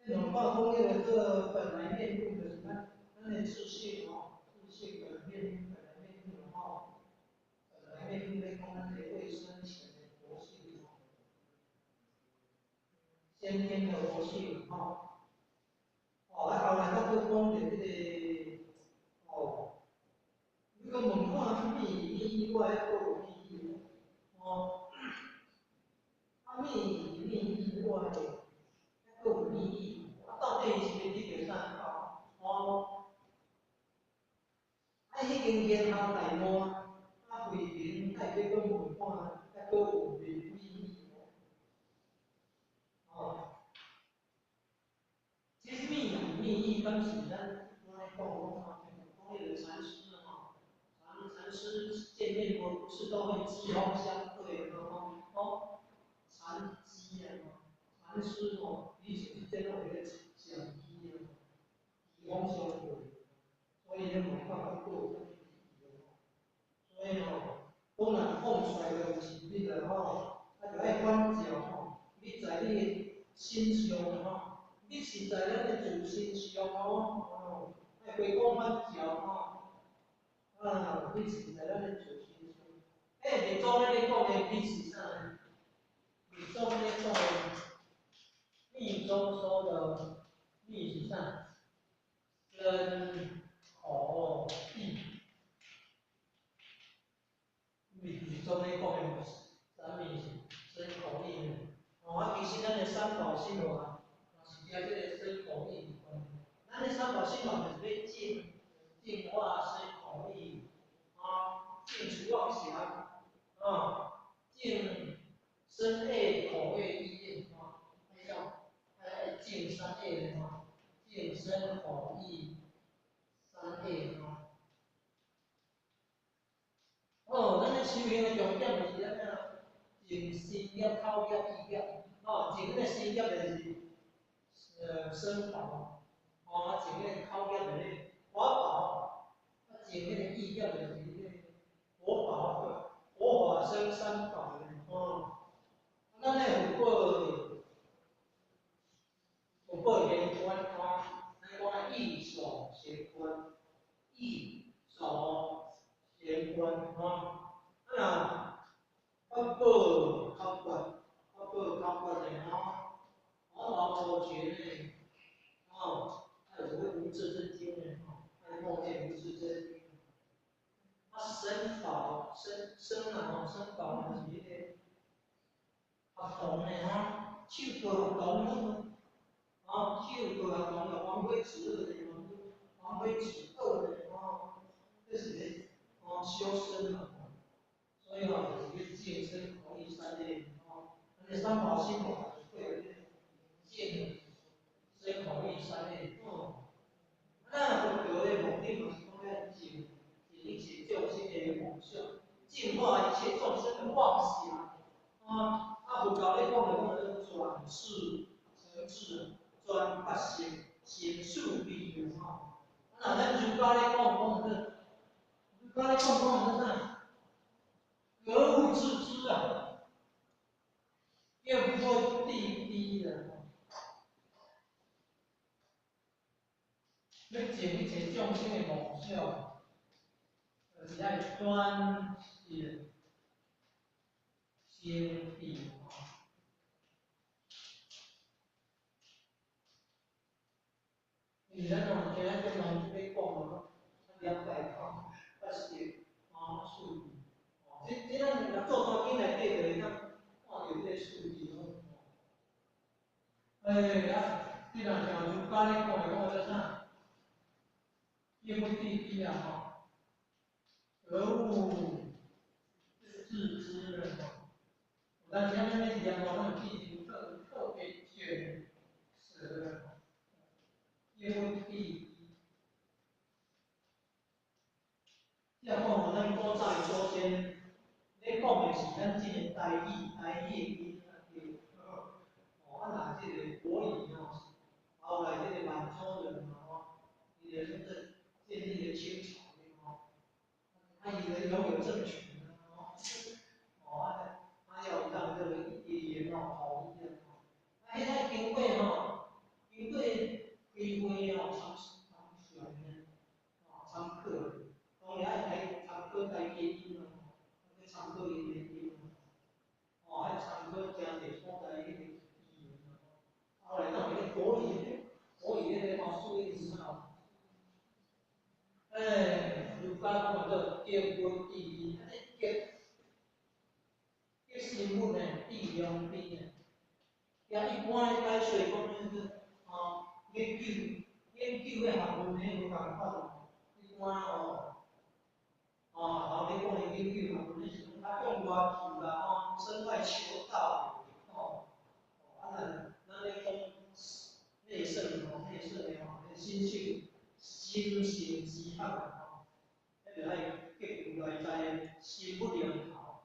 這兩擺講彼個做本來面目，就是咱的自性吼，自性本面目，本來面目吼，本來面目咧講咱的未生前的佛性吼，先天的佛性吼，哦，啊後來閣閣講著這個，哦，你閣問看密密以外，閣有密意無？哦，啊密密以外，閣有密意，啊到底伊是欲得著啥？哦，啊，彼間言後大悟，啊慧明愛欲閣問看，抑閣有密意無？哦，其實密密意跟敢是咱一般咧讲讲吼，讲彼个禅师吼，禅师见面不是都會機鋒相對嗎？吼，禪機啊，禪師吼，彼此之間攏會咧相機啊，機鋒相對，所以咧無法度所以吼，講若講出來就有是你著吼，啊，就愛觀照吼，你在你的身上吼，你是在咱的自身上吼，愛回光返照吼，啊，你是在咱的自身上。欸，密宗咧講的你是啥呢？密宗咧講的，密宗說的密是啥？身口意。密宗咧講的啥物是身口意呢？哦，啊，其實咱的三寶心法，嘛是佇這个身口意有關。咱的三寶心法就是欲淨化身口意，啊，淨除妄想，啊，淨身業、口業、意業，啊，愛淨三業的吼，淨身口意三業吼。哦，咱咧修行的重點就是按怎？淨身業、口業、意業，吼，淨彼个身業就是身寶，吼，啊，淨彼个口業就是法寶，啊，淨彼個意業就是彼个佛寶，佛法僧三寶吼。咱咧佛寶，佛寶玄關吼，咱講意所玄關，意所玄關吼，啊若法寶口訣，法寶口訣的吼，滔滔不絕呢，吼，啊有啥物無字真經的吼，愛默念無字真經。啊，僧寶僧僧啊吼，僧寶就是彼个學堂的吼，手過學堂阮，吼，手過學堂的黃飛指惡的，黃飛指惡的吼，這是咧吼修身嘛，所以吼就是欲淨身口意三業吼，咱的三寶心法就是會淨身口意三業吼。啊，咱佛教的目的嘛是講欲淨一切眾生的妄想，淨化一切眾生的妄想，啊，啊佛教咧講的講的轉世成智，轉八識成四智吼。啊，若咱儒家咧講講的，儒家咧講講的啥？格物致知啊，格物致知啦。欲淨一切眾生的妄想，就是愛轉識成智吼。因為咱吼今仔節目咧講哦，了解吼，八識啊四智，吼，這咱若做大經內底就會當看著這個數字吼。欸，啊，你若像儒家咧講的講做啥？格物致知啊吼，格物致知了吼。有當時咱咧念哦，咱記住特別捲舌吼，格物致知。這講吼，咱古早的祖先咧講的是咱這个台語，台語的音啊對。哦，啊若這个國語吼，後來這個滿洲人嘛吼，伊就建立了清朝的吼，啊伊就擁有政權啊吼，哦啊，他要讓這個語言哦統一啊吼，啊彼個經過吼，經過開會哦，參詳的，哦參考，當然愛參考台語音哦，去參考伊的音哦，愛參考誠濟所在彼個語言哦，後來當然國語國語彼個吼數音吼。欸，儒家講做格物致知，啊，這格格心物呢，致良知呢。也一般咧解說講那個吼，研究的學問呢無仝款，一般哦，哦，頭咧講的研究學問，是講較向外求啦，吼，身外求道，吼，啊，咱咧講內聖吼，內聖的吼，心性。心性之学吼，彼著爱结构内在心不念头，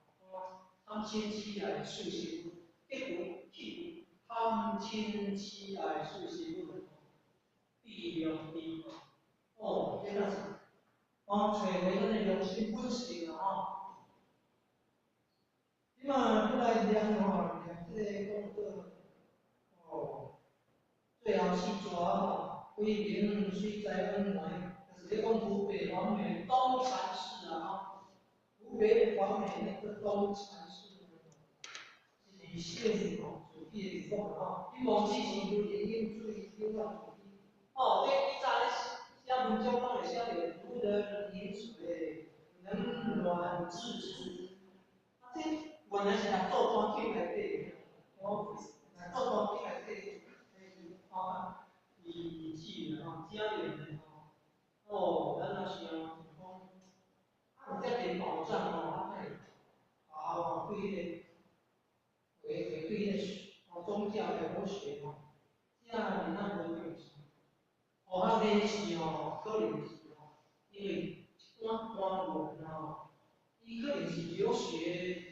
贪嗔痴爱四心不，结构去贪嗔痴爱四心不，必良知。哦，这若是哦，揣回咱的良心本性啊吼。这马閣來念吼，念這个講做哦，最後四逝吼，歸明水災恩來，就是咧講湖北黃梅東禪寺啊吼，湖北黃梅那個東禪寺，是李姓吼，自己的地方吼，伊無只是如連飲水，永遠自己。哦，這以早咧寫文章攏會寫著如人飲水，冷暖自知。啊，這原來是來做單曲內底，哦，來做單曲內底，哦，語句吼，遮爾的吼，哦，咱若是啊，想講，啊有遮濟寶藏吼，啊，會啊，對彼个，會會對彼个哦宗教的佛學吼，遮爾仔無重視。哦，啊，這是吼，可能是吼，因為一般官員吼，伊可能是留學。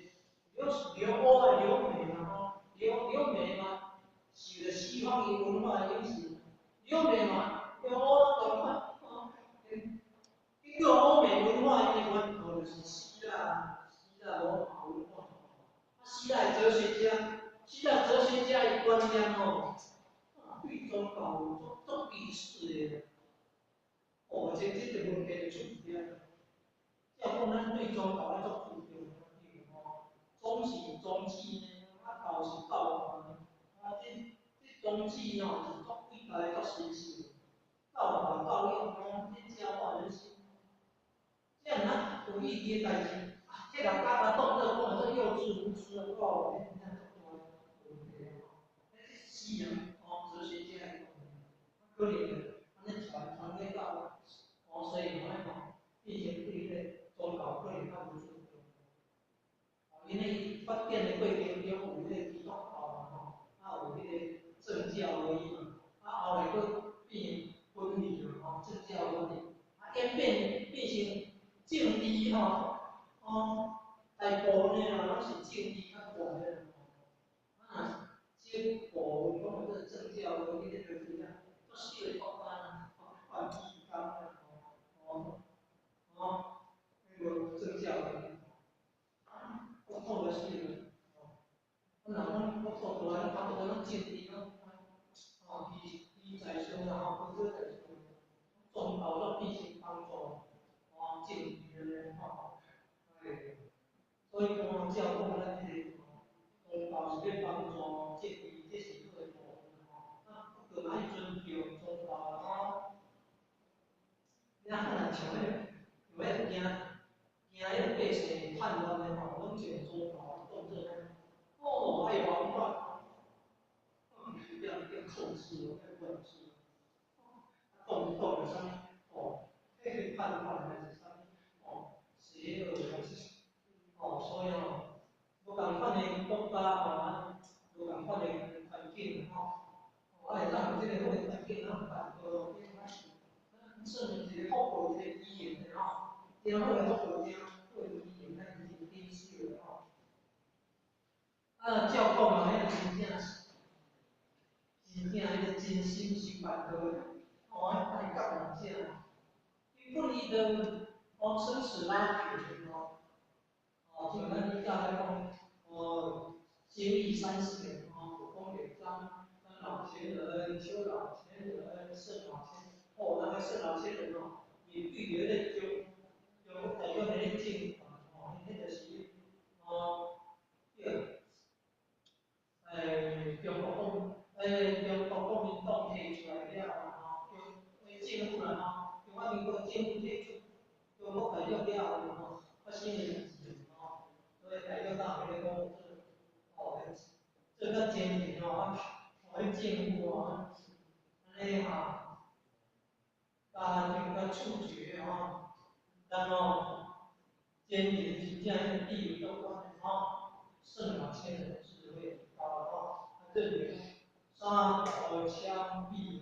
留留歐啊，留美嘛吼，留留美嘛，受著西方伊文化的影響，留美嘛，留歐攏仝款吼，結果歐美文化伊的源頭就是希臘，希臘羅馬文化，啊，希臘哲學家，希臘哲學家伊觀念吼，啊，對宗教足足鄙視的，哦，這這個問題就出佇遐，照講咱對宗教愛足注重。宗是宗旨呢，啊教是教化呢，啊這這宗旨吼是足偉大的、足神聖的，教化教育吼，這教化人心。這毋通有意義的代誌，啊，這人甲咱當做講做幼稚無知哦，這真正足大的問題吼。這是西洋哦哲學家的講，可能就按呢傳傳咧到哦西洋的吼，變成對彼个宗教可能較無尊重。因為發展的過程中有彼个基督教嘛吼，啊有彼個政教合一嘛，啊後來閣變分離嘛吼，政教分離，啊演變變成政治吼，哦，大部分的啦攏是政治較懸的吼，啊若少部分講的這政教合一，這就真正足小的國家啦，吼，梵蒂岡啦，吼，哦，彼個政教合一。國土就小，吼，啊若講國土大，差不多攏政治攏，吼，伊伊在上啦吼，高高在上，宗教攏變成幫助，吼，政治按呢吼，哎，所以講照講咱這個宗教是咧幫助政治，這是好的部分吼，啊，不過嘛愛尊重宗教啦吼，你若若像彼個，像彼個驚驚彼個百姓叛亂的吼，攏將宗教當做哦，愛防範，要要控制，要管制，動動著啥物哦，彼個叛亂還是啥物哦，邪惡還是哦，所以吼，無仝款的國家吼，啊，無仝款的環境吼，哦，啊會當有這個好的環境，咱辦道，咱算一個福報一個機緣的吼，真好的福報，真好的機緣，咱真珍惜的吼。啊，照講嘛，彼個真正是，真正彼個真心是辦道的，哦，彼感動者，伊本伊就哦生死拉平哦，哦，像咱以早咧講，哦，經歷30年哦，有講著張張老前人、邱老前人、盛老前，哦，那個盛老前人哦，伊對著彼個中中國大陸的彼個政權吼，彼就是哦，叫。中國國，中國國民黨提出來了吼，中政府啦吼，中華民國政府提出中國大陸了後吼，發生的代誌吼，所以大陸大會咧講，哦，這較堅定吼，啊，彼政府吼，按呢吼，共共處決吼，然後堅定真正彼個地位足懸的吼，勝老千人智慧高吼，啊這裡殺頭槍斃，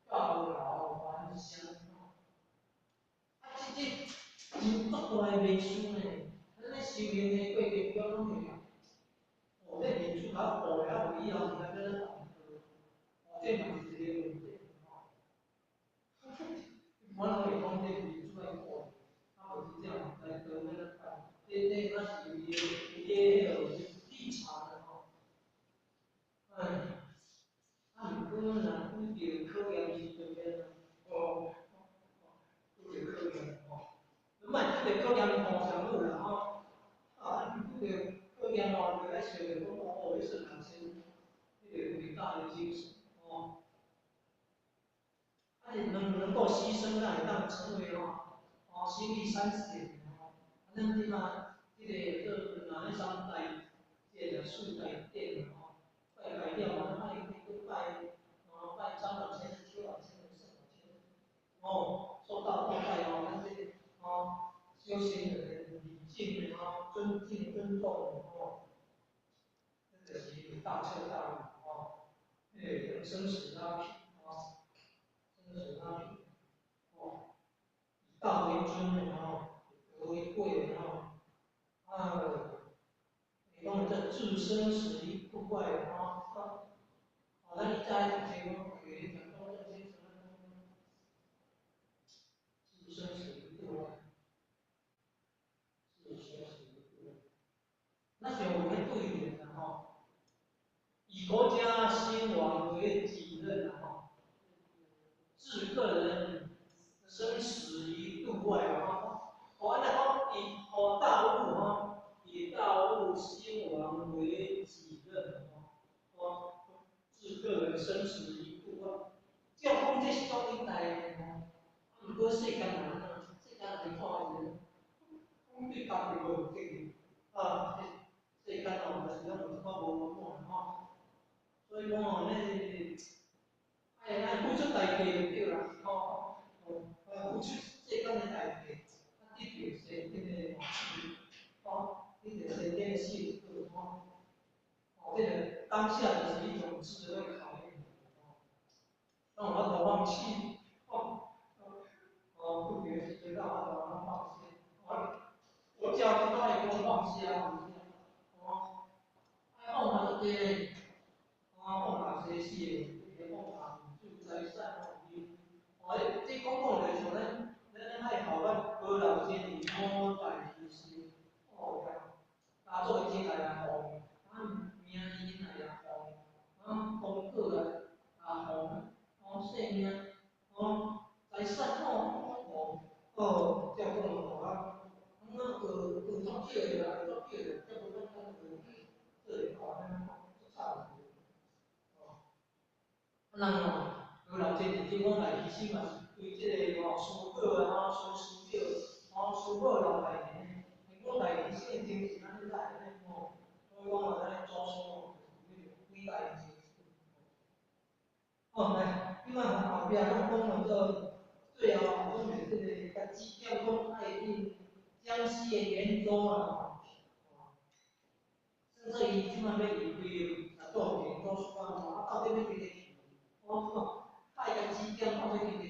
告老還鄉吼，真足大的迷思呢。咱咧修行的过程中拢会哦，这面子较糊了，以后毋知欲按怎办。哦，这嘛是一个问题吼。一般人会讲这面子爱顾，啊无真正毋知道欲按怎办。这那是有伊的伊的彼落立场的吼。哎，啊毋过若拄著考验时阵欲哦，拄著考验吼，你莫拄著考验吼上好啦吼。啊，拄著考验吼，就爱想著讲哦，你算人生彼个伟大的精神吼。啊，你能够牺牲，才会当成为吼，哦，心力三贤吼。啊，咱这马这个做若咧三大殿啊、四大殿吼，拜拜了嘛，咱爱去拜，哦，拜张老先生、邱老先生、盛老先生，哦，受到膜拜哦，咱这个哦，修行的人礼敬的吼，尊敬尊重的吼，这就是大彻大悟吼，彼个生死拉平吼，生死拉平，哦，以道为尊的吼，以德为贵的吼，啊，伊讲这置生死于度外吼，哦，咱以前读册讲，会讲讲这先生置生死于度外，置生死于度外。咱像有彼对联啦吼，以国家兴亡为己任啦吼，置个人生死于度外吼。哦，按呢讲，以哦大物吼，以大物兴亡为己任吼，哦，置个人生死于度外。照讲这是足伟大的吼，啊，毋过世间人啊，世间人看伊，讲对家己无有责任，啊，世间哦，就是拢有一寡无圆满吼，所以讲哦，咱爱付出代价就对啦，吼，哦，付出世间的代价，啊，得著先天的吼，得著先天的幸福吼，哦，这个当下就是一种智慧考验，吼，咱有法度放弃，哦，哦，拄著时阵才有法度通放弃，哦，佛教都爱讲放下，哦，爱放下就对，哦，放下生死的，放下住财产哦，这讲讲就像咱爱孝咱高老先生五代牺牲，哦，家族的钱来来放，啊，名义来来放，啊，功过来来放，哦，性命，哦，财产哦，哦，哦，照讲哦啊，啊，学学足少的啦，足少的，才无简单学做会到按呢吼，足惨的，哦，啊人哦，高老先生这五代牺牲嘛是对这个吼师母啊，吼师师长，吼师母老大人，五代牺牲的精神按呢来的吼，所以讲哦，咱的祖师哦，就是迄个伟大的精神。哦，来，这摆后壁拢讲到做最后讲著这个共指点讲爱进江西的袁州啦吼，甚至伊这摆欲离开来做平祖师啊，啊到底欲佗咧去？哦，爱共指点到底佗咧去？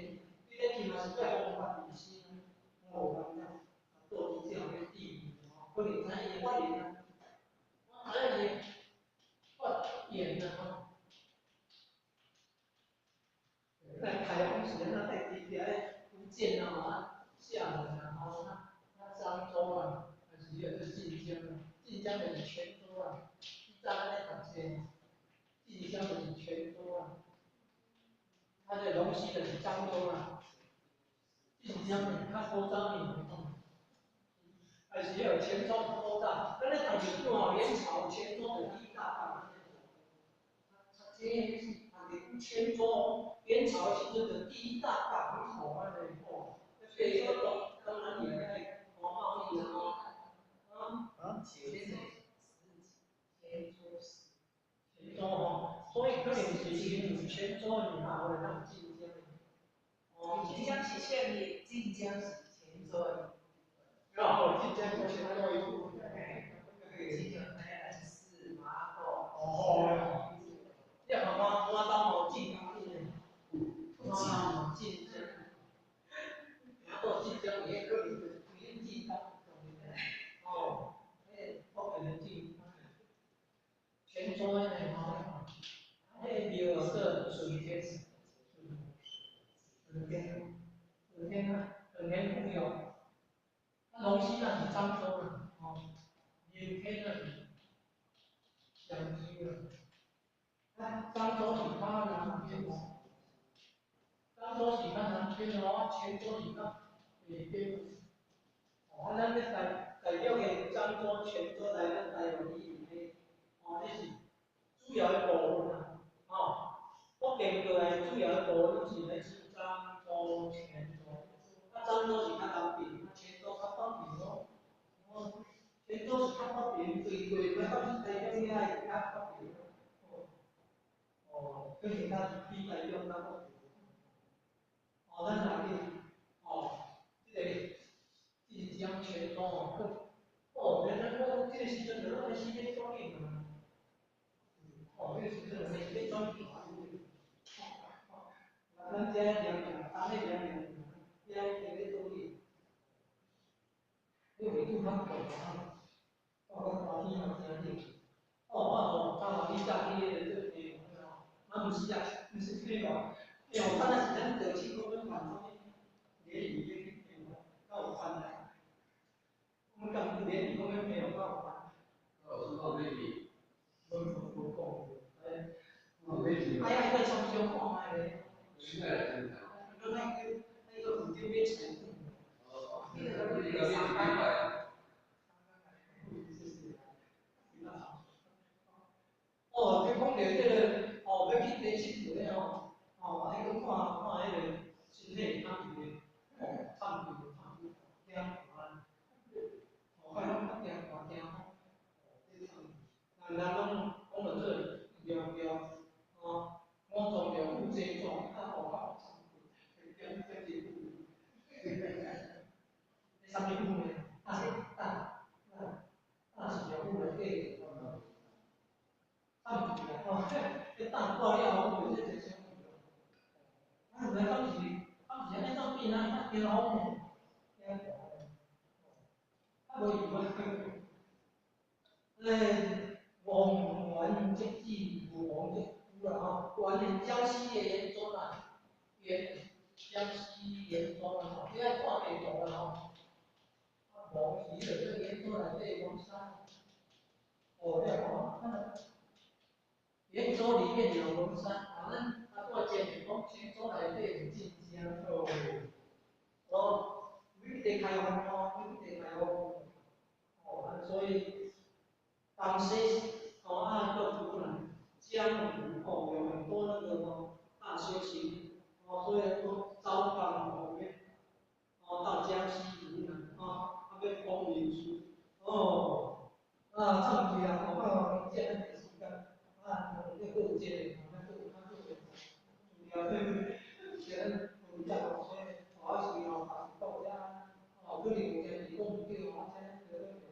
佗咧去嘛是欲防范于身，哦，安尼做真正欲注意吼，可能知影伊发言啊，我知影伊发言啊吼。在台湾时，咱在伫伫福建啊、厦门啊、吼，啊漳州啊，还是迄个晋江啊，晋江就是泉州啊。以前咱咧读册，晋江就是泉州啊，啊这龙溪就是漳州啊。晋江呢较古早呢，还是彼个泉州较古早。咱咧读历史吼，元朝泉州的第一大港。这是读泉州，元朝时阵的第一大港口按呢吼，泉州当然也爱哦贸易啊，啊啊？泉州泉州吼，所以可能是因为泉州的名会当晋江的。哦，晋江是啥物？晋江是泉州的。哦，晋江是泉州的一部分。晋江还是马口。哦。你看我我当哦晋江的，啊晋江，啊到晋江伊可能就是规州的呢吼，啊，彼个庙叫顺天，顺天，顺天啊，顺天护佑。啊，龙溪那是漳州啦，吼，林天那是漳州啦。啊，漳州是較南邊哦，漳州是較南邊哦，啊，泉州是較北邊。哦，啊，咱咧代代表的漳州、泉州來咱台灣以內，哦，這是主要的部分啦，吼，福建過來主要的部分攏是來自漳州、泉州。啊，漳州是較南邊，啊，泉州較北邊咯。哦，泉州是較北邊，對過來到台中遐是較北邊。哦，可能較比台中較北邊。哦，咱來去，哦，這个晉江泉州哦，哦，原來我這个時陣就攏開始咧轉變啊。哦，這个時陣就開始咧轉變。咱遮兩兩，當咧兩兩，遐伫咧轉變。你緯度較懸啊，到個大天嘛誠冷。哦，我吼昨昏去早起彼个做地吼，啊，毋是啊，毋是廢話，欸，我看那是咱早起講要辦啥物聯誼要去聽，敢有關啊？阮講聯誼講要聽，敢有關？老師講聯誼。無無講，哎，哎呀，去參詳看覓咧。現在來聽下。那個那個府頂買菜。哦，你個買菜。哦，你講著這个，哦，欲去第七回吼，哦，愛閣看看彼个身體會通佇咧，哦，慘著慘著，驚寒，哦，看攏較驚寒驚吼，哦，這慘，人人攏講著做苗苗，哦，五臟六腑齊全，啊，哦，較慘，點點一句。啥物腑呢？啊，膽，膽是六腑內底。慘著啦，吼，彼膽掛了後，這真傷氣。啊，毋知敢是敢是按呢怎變啊？較驚風呢？驚寒。較無用啊！哎，王完則子，武王則夫啦吼，完顏江西的鹽州啦，鹽江西鹽州啦吼，你愛看地圖啦吼。啊，王是彼个叫鹽州內底王山。哦，你看，啊，鹽州裡面有龍山，啊，咱啊，拄仔前面講泉州內底有晉江。哦，哦，每地開放哦，每地開放。哦，啊，所以東西哦啊，到湖南、江湖哦，有很多那個哦大修行哦，所以說招綱哦，哦到江西、湖南哦，啊欲封文書哦，啊，唱起啊，哦，看這咱的時間，啊，你閣有這個，咱閣有較做個資料，這咱文章哦，所以我是哦，也是到遮，哦，可能有陣時講毋對，啊，這咱